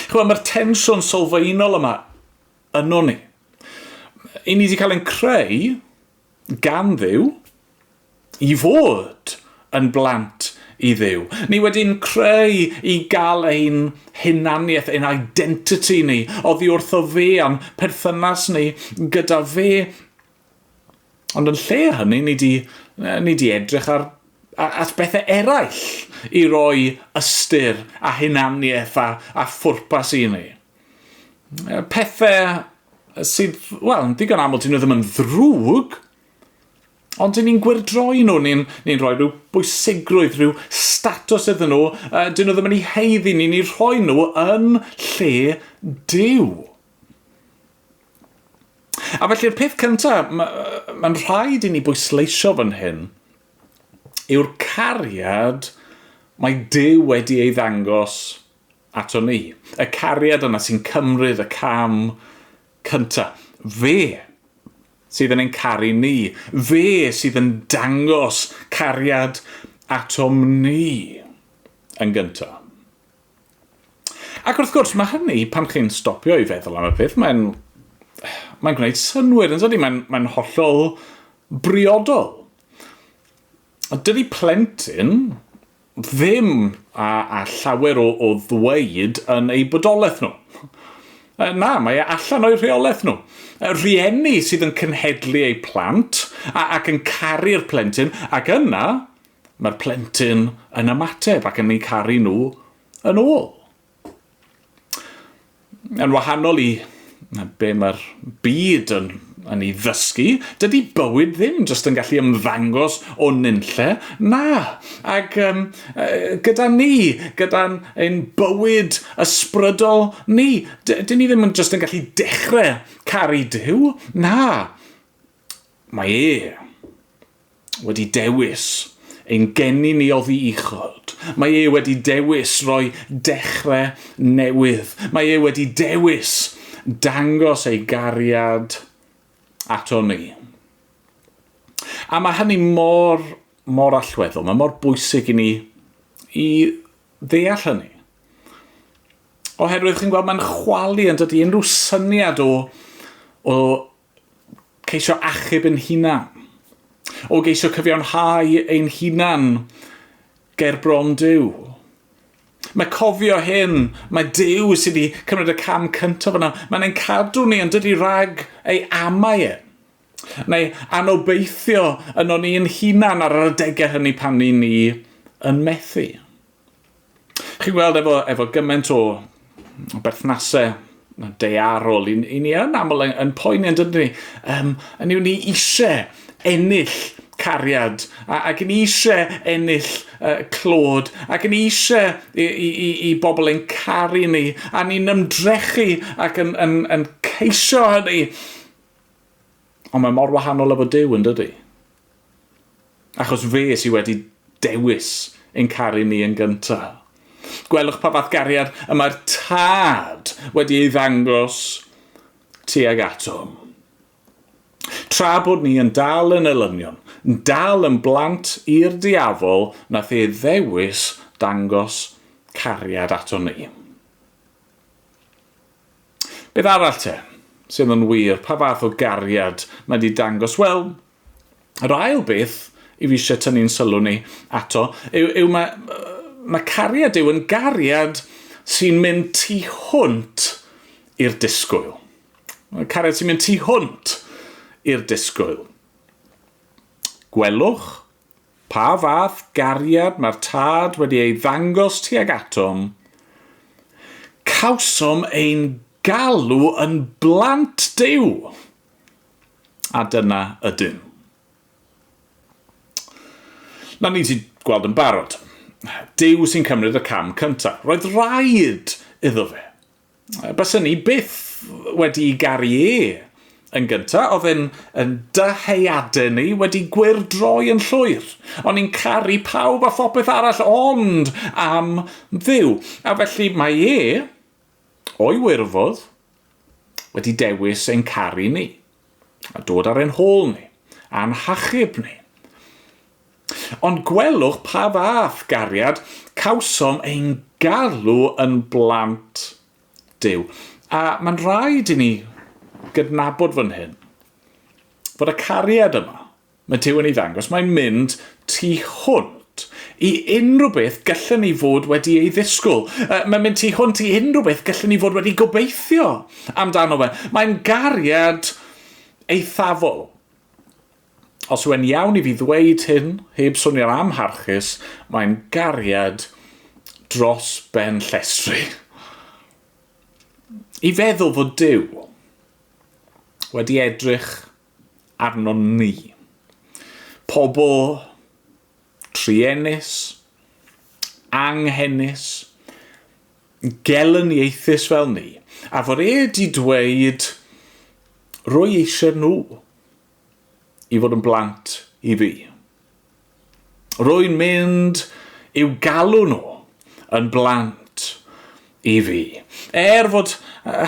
Chymod, mae'r tensiwn sylfaenol yma yno ni. I ni wedi cael ein creu gan Dduw i fod yn blant i Dduw. Ni wedi'n creu i gael ein hunaniaeth, ein identity ni, oddi wrtho fe a'n perthynas ni gyda fe. Ond yn lle hynny, ni di, ni di edrych ar, at bethau eraill i roi ystyr a hunaniaeth a, a phwrpas i ni. Pethau sydd, wel, yn digon aml, dyn nhw ddim yn ddrwg, Ond dyn ni'n gwyrdroi nhw, ni'n ni rhoi rhyw bwysigrwydd, rhyw statws iddyn nhw, uh, dyn nhw ddim yn ei heiddi, ni'n ei rhoi nhw yn lle Duw. A felly'r peth cyntaf, mae'n ma rhaid i ni bwysleisio fan hyn, yw'r cariad mae Duw wedi ei ddangos ato ni. Y cariad yna sy'n cymryd y cam cyntaf. Fe sydd yn ein caru ni. Fe sydd yn dangos cariad atom ni yn gyntaf. Ac wrth gwrs, mae hynny, pan chi'n stopio i feddwl am y peth, mae'n mae gwneud synnwyr, yn dydy? Mae'n mae hollol briodol. Dydy plentyn ddim a, a llawer o, o ddweud yn eu bodolaeth nhw. Na, mae e allan o'u rheolaeth nhw. Rhieni sydd yn cenhedlu eu plant a, ac yn caru'r plentyn, ac yna mae'r plentyn yn ymateb ac yn eu caru nhw yn ôl. Yn wahanol i be mae'r byd yn, yn ei ddysgu, dydy bywyd ddim jyst yn gallu ymddangos o nunlle. Na. Ac um, gyda ni, gyda'n ein bywyd ysbrydol ni, dyn ni ddim yn jyst yn gallu dechrau caru Duw. Na. Mae e wedi dewis ein geni ni oddi uchod. Mae e wedi dewis roi dechrau newydd. Mae e wedi dewis dangos ei gariad ato ni. A mae hynny mor, mor allweddol, mae mor bwysig i ni i ddeall hynny. Oherwydd chi'n gweld mae'n chwalu yn dydy unrhyw syniad o, o ceisio achub yn hunan. O geisio cyfiawnhau ein hunan ger bron Duw. Mae cofio hyn, mae Duw sydd wedi cymryd y cam cyntaf yna, mae'n ein cadw ni yn dydy rhag ei amau e. Neu anobeithio yno ni yn hunan ar yr adegau hynny pan ni ni yn methu. Chi'n gweld efo, efo gymaint o berthnasau daearol, i, i ni yn aml yn, yn poeni yn dydyn ni. Um, yn yw ni eisiau ennill cariad, a, ac ni eisiau ennill uh, clod, ac ni eisiau i, i, i, i bobl ein caru ni, a ni'n ymdrechu ac yn, yn, yn ceisio hynny. Ond mae mor wahanol efo Duw yn dydy? Achos fe sydd wedi dewis ein caru ni yn gyntaf. Gwelwch pa fath gariad y mae'r Tad wedi ei ddangos tuag atom. Tra bod ni yn dal yn elynion, yn dal yn blant i'r diafol, nath e ddewis dangos cariad ato ni. Beth arall te sydd yn wir? Pa fath o gariad mae wedi dangos? Wel, yr ail beth i fi eisiau tynnu'n sylw ni ato yw, yw mae, mae cariad yw yn gariad sy'n mynd tu hwnt i'r disgwyl. Mae cariad sy'n mynd tu hwnt i'r disgwyl. Gwelwch Pa fath gariad mae'r Tad wedi ei ddangos tuag atom, cawsom ein galw yn blant Duw! A dyna ydym. Na ni ti gweld yn barod. Duw sy'n cymryd y cam cyntaf. Roedd rhaid iddo fe. Bysen ni byth wedi garu e yn gyntaf, oedd e'n yn dyheadau ni wedi gwyrdroi yn llwyr. O'n i'n caru pawb a phopeth arall ond am Dduw. A felly mae e, o'i wirfodd, wedi dewis ein caru ni, a dod ar ein hôl ni, a'n hachub ni. Ond gwelwch pa fath gariad cawsom ein galw yn blant Duw. A mae'n rhaid i ni gydnabod fan hyn fod y cariad yma mae Duw yn ei ddangos, mae'n mynd tu hwnt i unrhyw beth gallen ni fod wedi ei ddisgwyl. Mae'n mynd tu hwnt i unrhyw beth gallen ni fod wedi gobeithio amdano fe. Mae'n gariad eithafol. Os yw e'n iawn i fi ddweud hyn, heb swnio'n amharchus, mae'n gariad dros ben llestri. I feddwl fod Duw wedi edrych arnon ni, pobl truenus, anghenus, gelyniaethus fel ni, a fod e wedi dweud, rwy eisiau nhw i fod yn blant i fi. Rwy'n mynd i'w galw nhw yn blant i fi. Er fod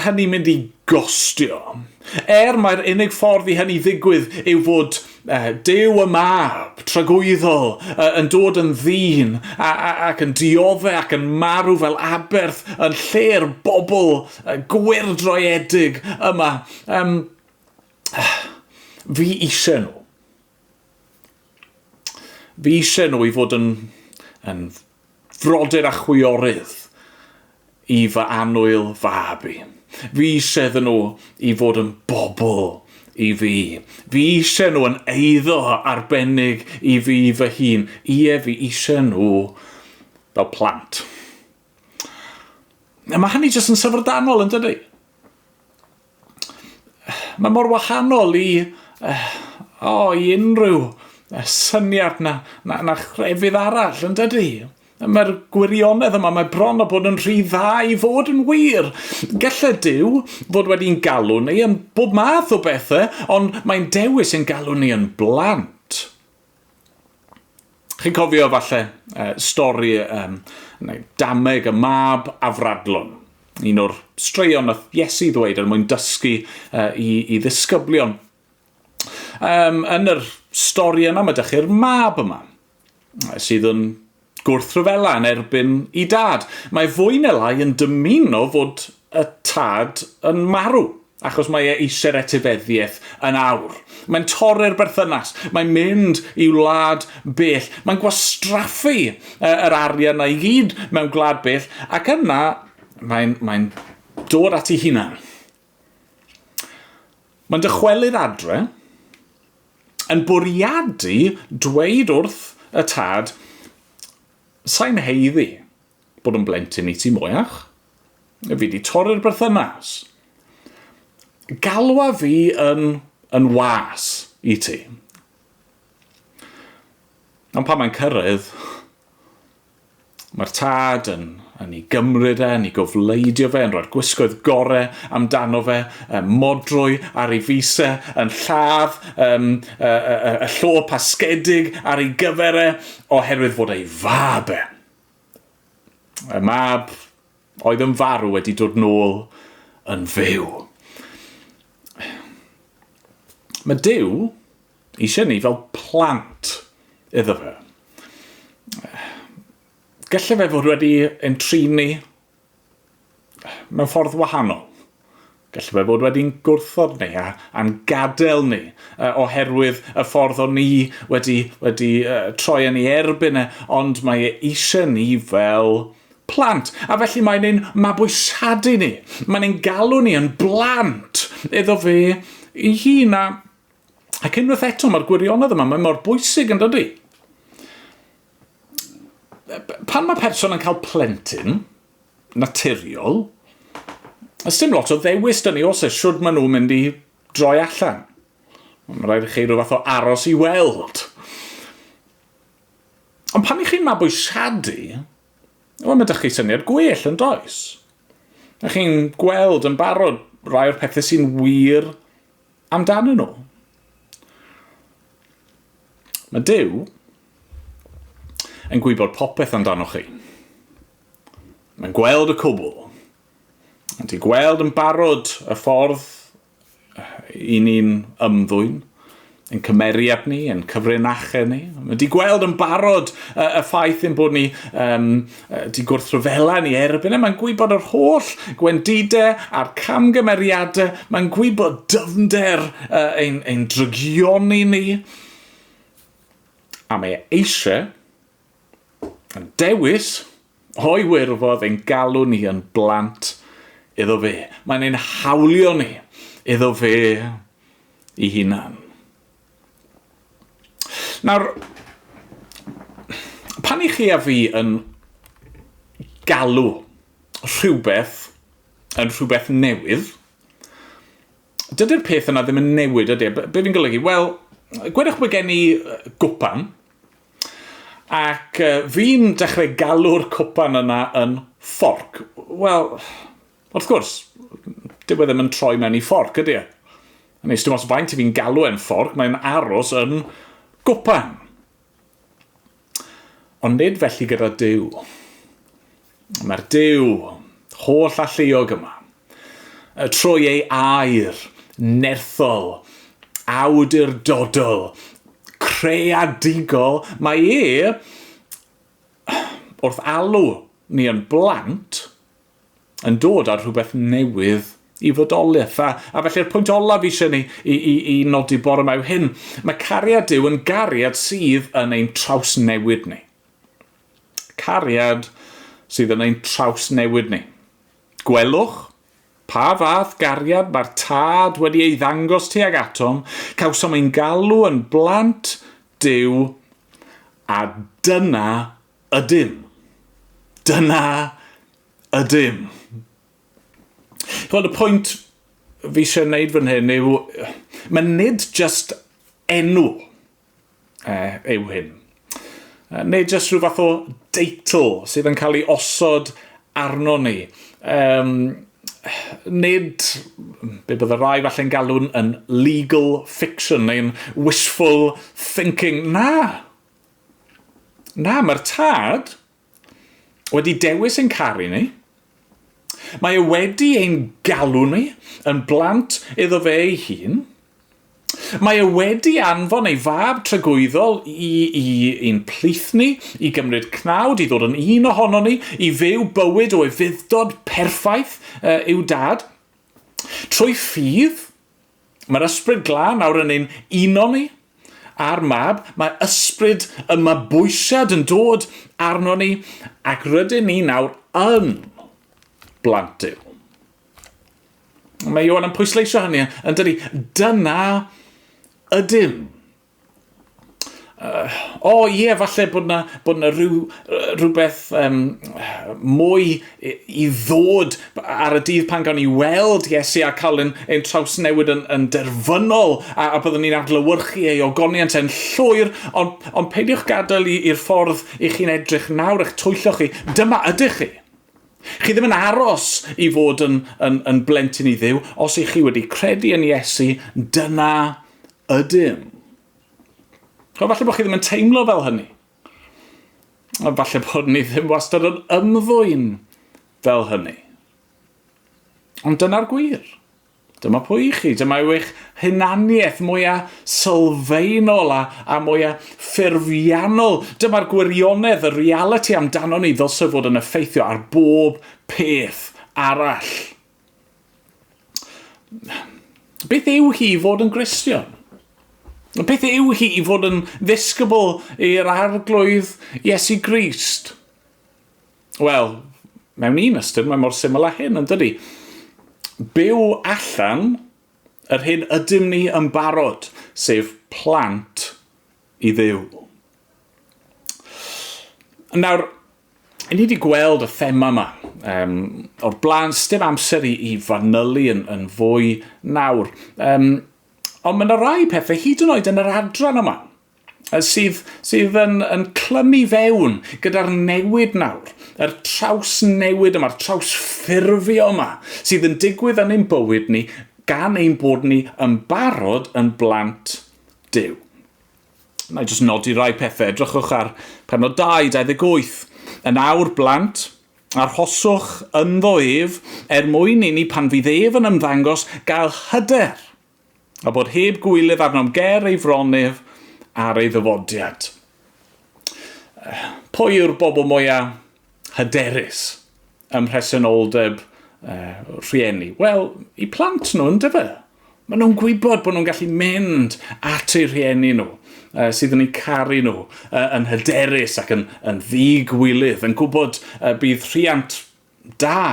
hynny'n mynd i gostio, er mae'r unig ffordd i hynny ddigwydd yw fod Duw y Mab tragwyddol yn dod yn ddyn ac yn diodde ac yn marw fel aberth yn lle'r bobl gwyrdroiedig yma. Um, Fi eisiau nhw. Fi eisiau nhw i fod yn, yn frodyr a chwiorydd i fy annwyl fab i. Fi eisiau iddyn nhw i fod yn bobl i fi. Fi eisiau nhw yn eiddo arbennig i fi fy hun. Ie, fi eisiau nhw fel plant. Mae hynny jyst yn syfrdanol, yn dydy? Mae mor wahanol i, uh, oh, i unrhyw syniad na, na, na chrefydd arall, yn dydy? Mae'r gwirionedd yma, mae bron o bod yn rhy dda i fod yn wir. Gallai Duw fod wedi'n galw ni yn bob math o bethau, ond mae'n dewis yn galw ni yn blant. Chi'n cofio falle uh, stori um, neu dameg y mab afradlon. Un o'r straeon nath Iesu ddweud er mwyn dysgu uh, i, i ddisgyblion. Um, yn yr stori yna mae dych chi'r mab yma sydd yn gwrthryfela yn erbyn i dad. Mae fwy neu lai yn dymuno fod y tad yn marw. achos mae e eisiau'r etifeddiaeth yn awr. Mae'n torri'r berthynas, mae'n mynd i wlad bell, mae'n gwastraffu yr arian na i gyd mewn gwlad bell, ac yna mae'n mae dod at ei hunan. Mae'n dychwelyd adre, yn bwriadu dweud wrth y tad, sa'n heiddi bod yn blentyn i ti mwyach. Fi wedi torri'r berthynas. Galwa fi yn, yn was i ti. Ond pan mae'n cyrraedd, mae'r tad yn, yn ei gymryd e, yn ei gofleidio fe, yn rhoi'r gwisgoedd gore amdano fe, modrwy ar ei fise, yn lladd um, y, y, y, y llo pasgedig ar ei gyfer e, oherwydd fod ei fab e. Y mab oedd yn farw wedi dod nôl yn fyw. Mae Duw eisiau ni fel plant iddo fe. Gallai fe fod wedi ein trin ni mewn ffordd wahanol. Gallai fe fod wedi'n gwrthod ni a, a'n gadael ni oherwydd y ffordd o'n ni wedi, wedi troi yn ei erbyn e, ond mae e eisiau ni fel plant. A felly mae'n ein mabwysiadu ni. Mae'n ein galw ni yn blant iddo fe ei hun. A, ac unwaith eto, mae'r gwirionedd yma, mae mor bwysig yn dydy. Pan mae person yn cael plentyn, naturiol, Ys dim lot o ddewis dyn ni os e siwr maen nhw'n mynd i droi allan. Mae'n rhaid i chi rhyw fath o aros i weld. Ond pan i chi'n mabwysiadu, wel, mae ydych chi syniad gwell yn does. A chi'n gweld yn barod rai o'r pethau sy'n wir amdanyn nhw. Mae Duw yn gwybod popeth amdanoch chi. Mae'n gweld y cwbl. Mae'n ti gweld yn barod y ffordd i ni'n ymddwyn, yn cymeriad ni, yn cyfrinachau ni. Mae di gweld yn barod y, y ffaith ein bod ni um, di gwrthryfela ni erbyn e. Mae'n gwybod yr holl gwendidau a'r camgymeriadau. Mae'n gwybod dyfnder uh, ein, ein drygioni ni. A mae e eisiau yn dewis o'i wirfodd ein galw ni yn blant iddo fe. Mae'n ein hawlio ni iddo fe i hunan. Nawr, pan i chi a fi yn galw rhywbeth yn rhywbeth newydd, dydy'r peth yna ddim yn newid, ydy? E? Be fi'n golygu? Wel, gwedwch bod gen i gwpan, Ac uh, fi'n dechrau galw'r cwpan yna yn fforc. Wel, wrth gwrs, dyw e ddim yn troi mewn i fforc, ydy e? Neu, dim os faint i fi'n galw e'n fforc, mae'n aros yn gwpan. Ond nid felly gyda Duw. Mae'r Duw holl alluog yma, trwy ei air nerthol, awdurdodol, creadigol, mae e, wrth alw ni yn blant, yn dod â rhywbeth newydd i fodolaeth. A, a felly'r pwynt olaf eisiau ni i, i, i nodi bore yma yw hyn. Mae cariad Duw yn gariad sydd yn ein trawsnewid ni. Cariad sydd yn ein trawsnewid ni. Gwelwch pa fath gariad mae'r Tad wedi ei ddangos tuag atom, cawsom ein galw yn blant Duw, a dyna ydym. Dyna ydym. Chwbod, y pwynt fi eisiau gwneud fan hyn yw, mae nid just enw uh, yw hyn. Uh, neu jyst rhyw fath o deitl sydd yn cael ei osod arno ni. Um, nid, be bydde rai falle'n galw'n yn legal fiction neu'n wishful thinking. Na! Na, mae'r tad wedi dewis ein caru ni. Mae e wedi ein galw ni yn blant iddo fe ei hun. Mae e wedi anfon ei fab tragwyddol i, i ein plith ni, i gymryd cnawd, i ddod yn un ohono ni, i fyw bywyd o ufudd-dod perffaith uh, i'w dad. Trwy ffydd, mae'r ysbryd glân nawr yn ein uno ni a'r mab, mae ysbryd y mabwysiad yn dod arno ni, ac rydyn ni nawr yn blant Duw. Mae Ioan yn pwysleisio hynny, yn dydy, dyna ydym. O oh, ie, yeah, falle bod na, bod na rhyw, rhywbeth um, mwy i, i ddod ar y dydd pan gawn ni weld Iesu a cael ein, ein trawsnewid yn, yn derfynol a, a byddwn ni'n adlewyrchu ei ogoniant e'n llwyr, ond, ond peidiwch gadael i'r ffordd i chi'n edrych nawr eich twyllo chi. Dyma ydych chi. Chi ddim yn aros i fod yn, yn, yn blentyn i Dduw. Os ych chi wedi credu yn Iesu, dyna ydym. O, falle bod chi ddim yn teimlo fel hynny. A falle bod ni ddim wastad yn ymddwyn fel hynny. Ond dyna'r gwir. Dyma pwy i chi. Dyma yw eich hunaniaeth mwyaf sylfaenol a, a mwyaf ffurfiannol. Dyma'r gwirionedd, y reality amdano ni ddylse fod yn effeithio ar bob peth arall. Beth yw hi i fod yn Gristion? Beth yw hi i fod yn ddisgybl i'r Arglwydd Iesu Grist? Wel, mewn un ystyr, mae mor syml â hyn, yn dydy? Byw allan yr hyn ydym ni yn barod, sef plant i Dduw. Nawr, ni wedi gweld y thema yma um, o'r blaen, sdim amser i, i fanylu yn, yn fwy nawr. Um, ond mae yna rai pethau, hyd yn oed yn yr adran yma, sydd, sydd yn, yn clymu fewn gyda'r newid nawr, yr trawsnewid yma'r trawsffurfio yma, sydd yn digwydd yn ein bywyd ni gan ein bod ni yn barod yn blant Duw. Na i jyst nodi rai pethau. Edrychwch ar penod 2, 28. Yn awr, blant, arhoswch ynddo ef, er mwyn i ni pan fydd ef yn ymddangos gael hyder, a bod heb gwilydd arnom ger ei fron ef ar ei ddyfodiad. Pwy yw'r bobl mwyaf hyderus ym mhresenoldeb uh, rhieni? Wel, i plant nhw, yn dyfe? Maen nhw'n gwybod bod nhw'n gallu mynd at eu rhieni nhw, uh, sydd yn eu caru nhw, uh, yn hyderus ac yn, yn ddi-gwilydd, yn gwybod uh, bydd rhiant da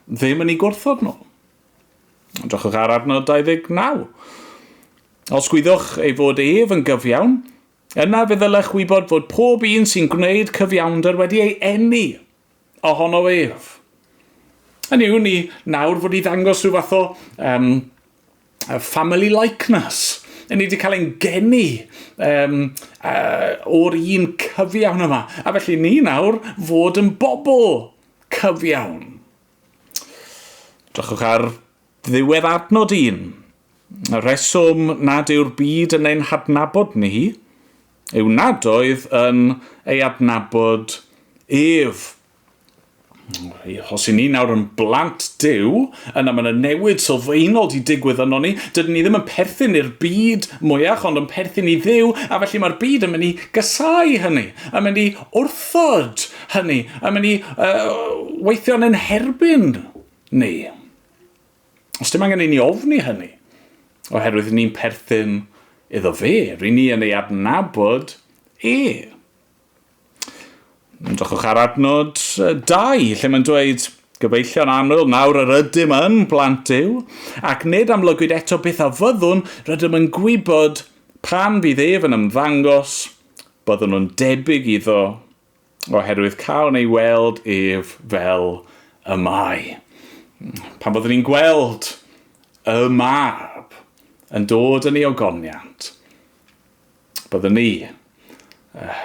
ddim yn eu gwrthod nhw. Drychwch ar adnod 29. Os gwyddwch ei fod ef yn gyfiawn, yna fe ddylech wybod fod pob un sy'n gwneud cyfiawnder wedi ei eni ohono ef. Hynny yw, ni nawr fod i ddangos rhyw fath o um, family likeness. Ni wedi cael ein geni um, uh, o'r un cyfiawn yma. A felly ni nawr fod yn bobl cyfiawn. Drychwch ar ddiwedd adnod un. Y rheswm nad yw'r byd yn ein hadnabod ni yw nad oedd yn ei adnabod ef. Os i ni nawr yn blant Duw, yna mae yna newid sylfaenol di digwydd yno ni. Dydyn ni ddim yn perthyn i'r byd mwyach, ond yn perthyn i Dduw, a felly mae'r byd yn mynd i gysau hynny, yn mynd i wrthod hynny, yn mynd i uh, weithio yn ein herbyn ni. Os dim angen i ni ofni hynny, oherwydd ni'n perthyn iddo fe, ry'n ni yn ei adnabod e. Drychwch ar adnod 2, lle mae'n dweud, Gyfeillion annwyl, nawr yr ydym yn blant Duw, ac nid amlygwyd eto beth a fyddwn, rydym yn gwybod pan fydd ef yn ymddangos, byddwn yn debyg iddo, oherwydd cawn ei weld ef fel y mae. Pan byddwn ni'n gweld y mab yn dod yn ei ogoniant, byddwn ni uh,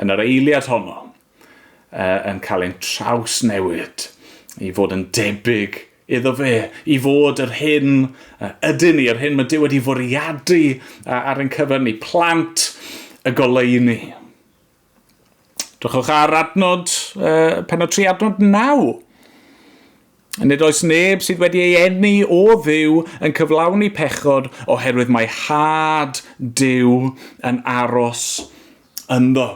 yn yr eiliad honno uh, yn cael ein trawsnewid i fod yn debyg iddo fe, i fod yr hyn ydyn ni, yr hyn mae Duw wedi fwriadu ar ein cyfer ni, plant y goleuni. Drychwch ar adnod, uh, penod 3, adnod 9. Nid oes neb sydd wedi ei eni o Dduw yn cyflawni pechod oherwydd mae had Duw yn aros ynddo.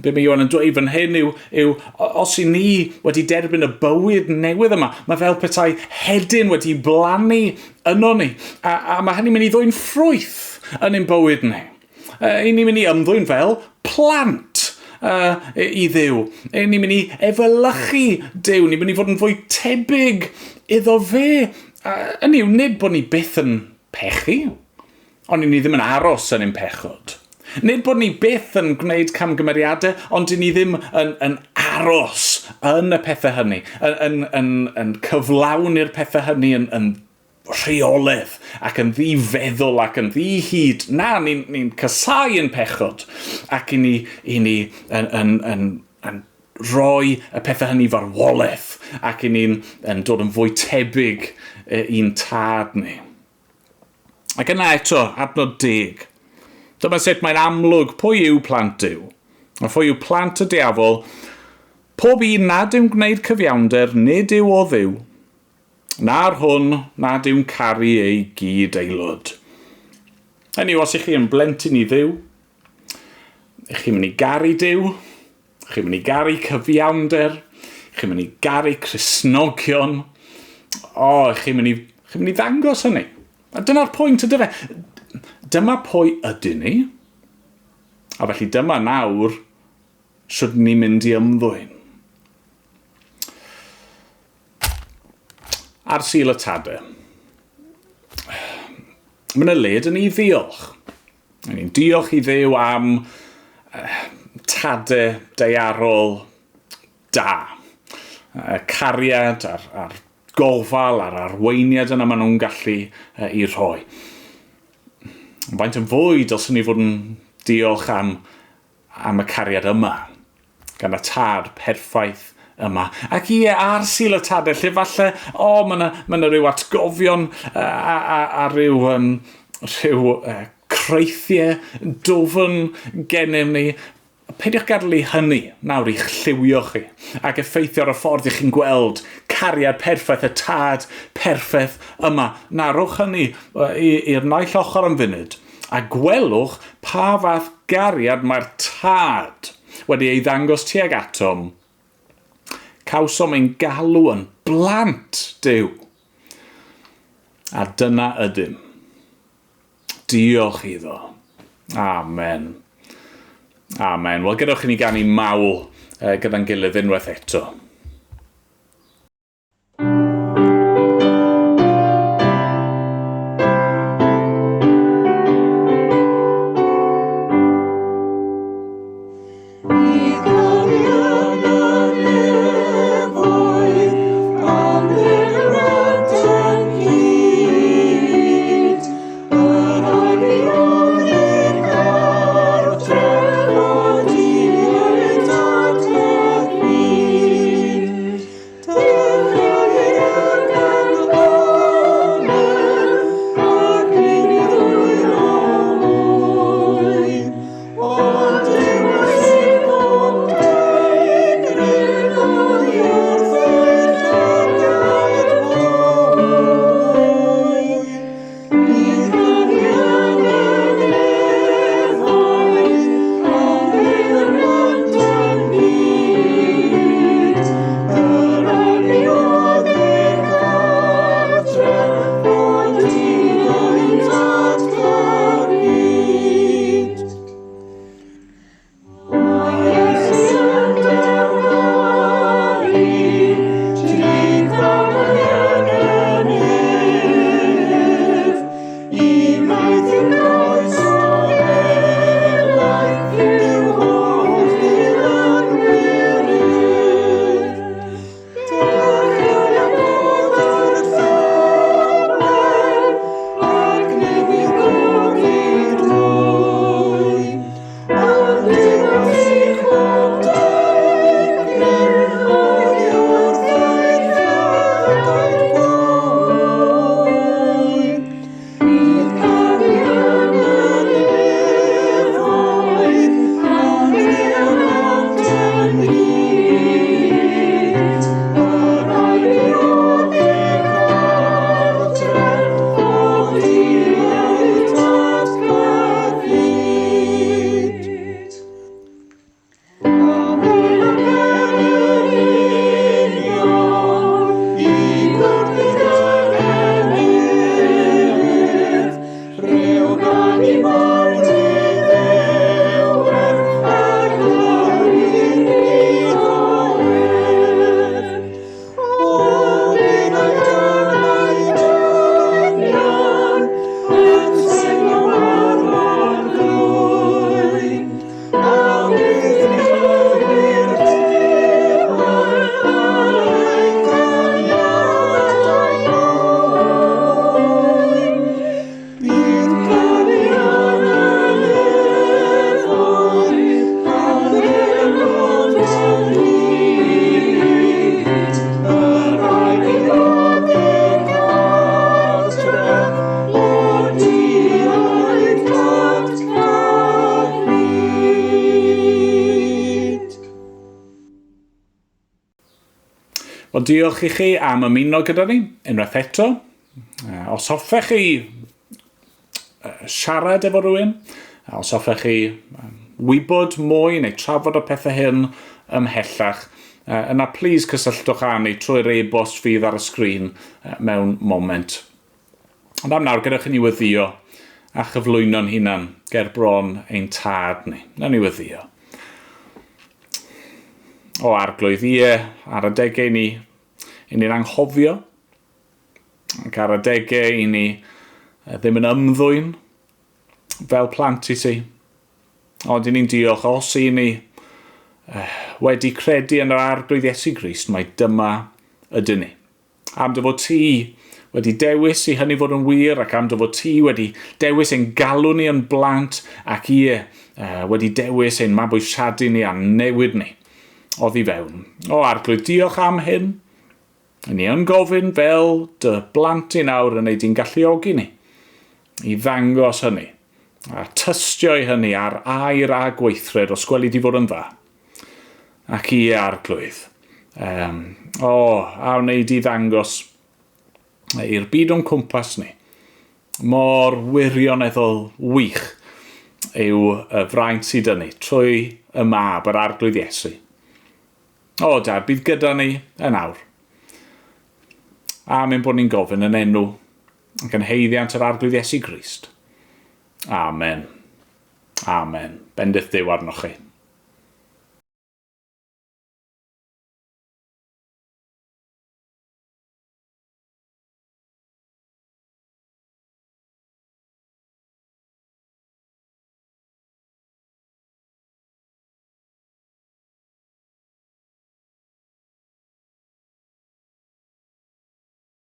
Be mae Ioan yn dweud fan hyn yw, yw os i ni wedi derbyn y bywyd newydd yma, mae fel petai hedyn wedi blannu yno ni. A, a mae hynny'n mynd i ddwyn ffrwyth yn ein bywyd ni. I ni'n mynd i ymddwyn fel plant uh, i Dduw. I ni'n mynd i efelychu Duw. Ni'n mynd i fod yn fwy tebyg iddo fe. Hynny yw, nid bod ni byth yn pechu, Ond 'y ni ddim yn aros yn ein pechod. Nid bod ni byth yn gwneud camgymeriadau, ond 'y ni ddim yn, yn aros yn y pethau hynny, yn, yn, yn, yn cyflawni'r pethau hynny yn, yn rheoledd ac yn ddi-feddwl ac yn ddi-hyd. Na, ni'n ni casau yn pechod ac i ni, i ni yn, yn, yn, yn rhoi y pethau hynny farwolaeth ac i ni'n yn dod yn fwy tebyg i'n tad ni. Ac yna eto, adnod deg. Dyma sut mae'n amlwg pwy yw plant Duw, a phwy yw plant y diafol. Pob un nad yw'n gwneud cyfiawnder, nid yw o Dduw, na'r hwn nad yw'n caru ei gyd aelod. Hynny yw, os ych chi yn blentyn i Dduw, ych chi'n mynd i garu Duw, chi'n mynd i garu cyfiawnder, chi'n mynd i garu Cristnogion, o, oh, chi'n mynd i, chi'n mynd i ddangos hynny. A dyna'r pwynt ydy fe. Dyma pwy ydyn ni, a felly dyma nawr sut ni'n mynd i ymddwyn. Ar Sul y Tade. Mae yna le dyn ni ddiolch. Ni'n diolch i Dduw am tade daearol da. Y cariad a'r, a'r gofal a'r arweiniad yna maen nhw'n gallu i rhoi. Faint yn fwy dylswn ni fod yn diolch am, am y cariad yma, gan y tad perffaith yma. Ac ie, ar Sul y Tadau, lle falle, o, oh, mae yna ma rhyw atgofion a, a, a rhyw, um, rhyw uh, creithiau dwfn gennym ni. Peidiwch gadael i hynny nawr i'ch lliwio chi ac effeithio ar y ffordd i chi'n gweld cariad perffaith, y tad perffaith yma. Na, rhowch hynny i'r naill ochr am funud a gwelwch pa fath gariad mae'r tad wedi ei ddangos tuag atom. Cawsom ein galw yn blant Duw. A dyna ydym. Diolch iddo. Amen. Amen. Wel, gadewch i ni ganu mawl gyda'n gilydd unwaith eto. Wel, diolch i chi am ymuno gyda ni unwaith eto. Os hoffech chi siarad efo rhywun, os hoffech chi wybod mwy neu trafod y pethau hyn ymhellach, yna plis cysylltwch â ni trwy'r e-bost fydd ar y sgrin mewn moment. Ond am nawr, gadewch i ni weddio a chyflwyno'n hunan ger bron ein tad ni. Nawn ni weddio. O arglwydd, ie, ar adegau ni, i ni'n anghofio, ac ar adegau i ni ddim yn ymddwyn fel plant i ti. Ond i ni'n diolch os i ni wedi credu yn yr arglwydd Iesu Grist, mai dyma ydyn ni. Am dy fod ti wedi dewis i hynny fod yn wir ac am dy fod ti wedi dewis ein galw ni yn blant ac ie, wedi dewis ein mabwysiadu ni a'n newid ni oddi fewn. O Arglwydd, diolch am hyn. Ni yn gofyn fel dy blant i nawr yn ei di'n galluogi ni i ddangos hynny a tystio i hynny ar air a gweithred os gweli di fod yn dda. Ac ie, Arglwydd. Um, o, a wnei di ddangos i'r byd o'n cwmpas ni mor wirioneddol wych yw y fraint sydd dynnu trwy y mab, yr Arglwydd Iesu. O, Dad, bydd gyda ni yn awr. Am ein bod ni'n gofyn yn enw ac yn heiddiant yr Arglwydd Iesu Grist. Amen. Amen. Bendith Duw arnoch chi.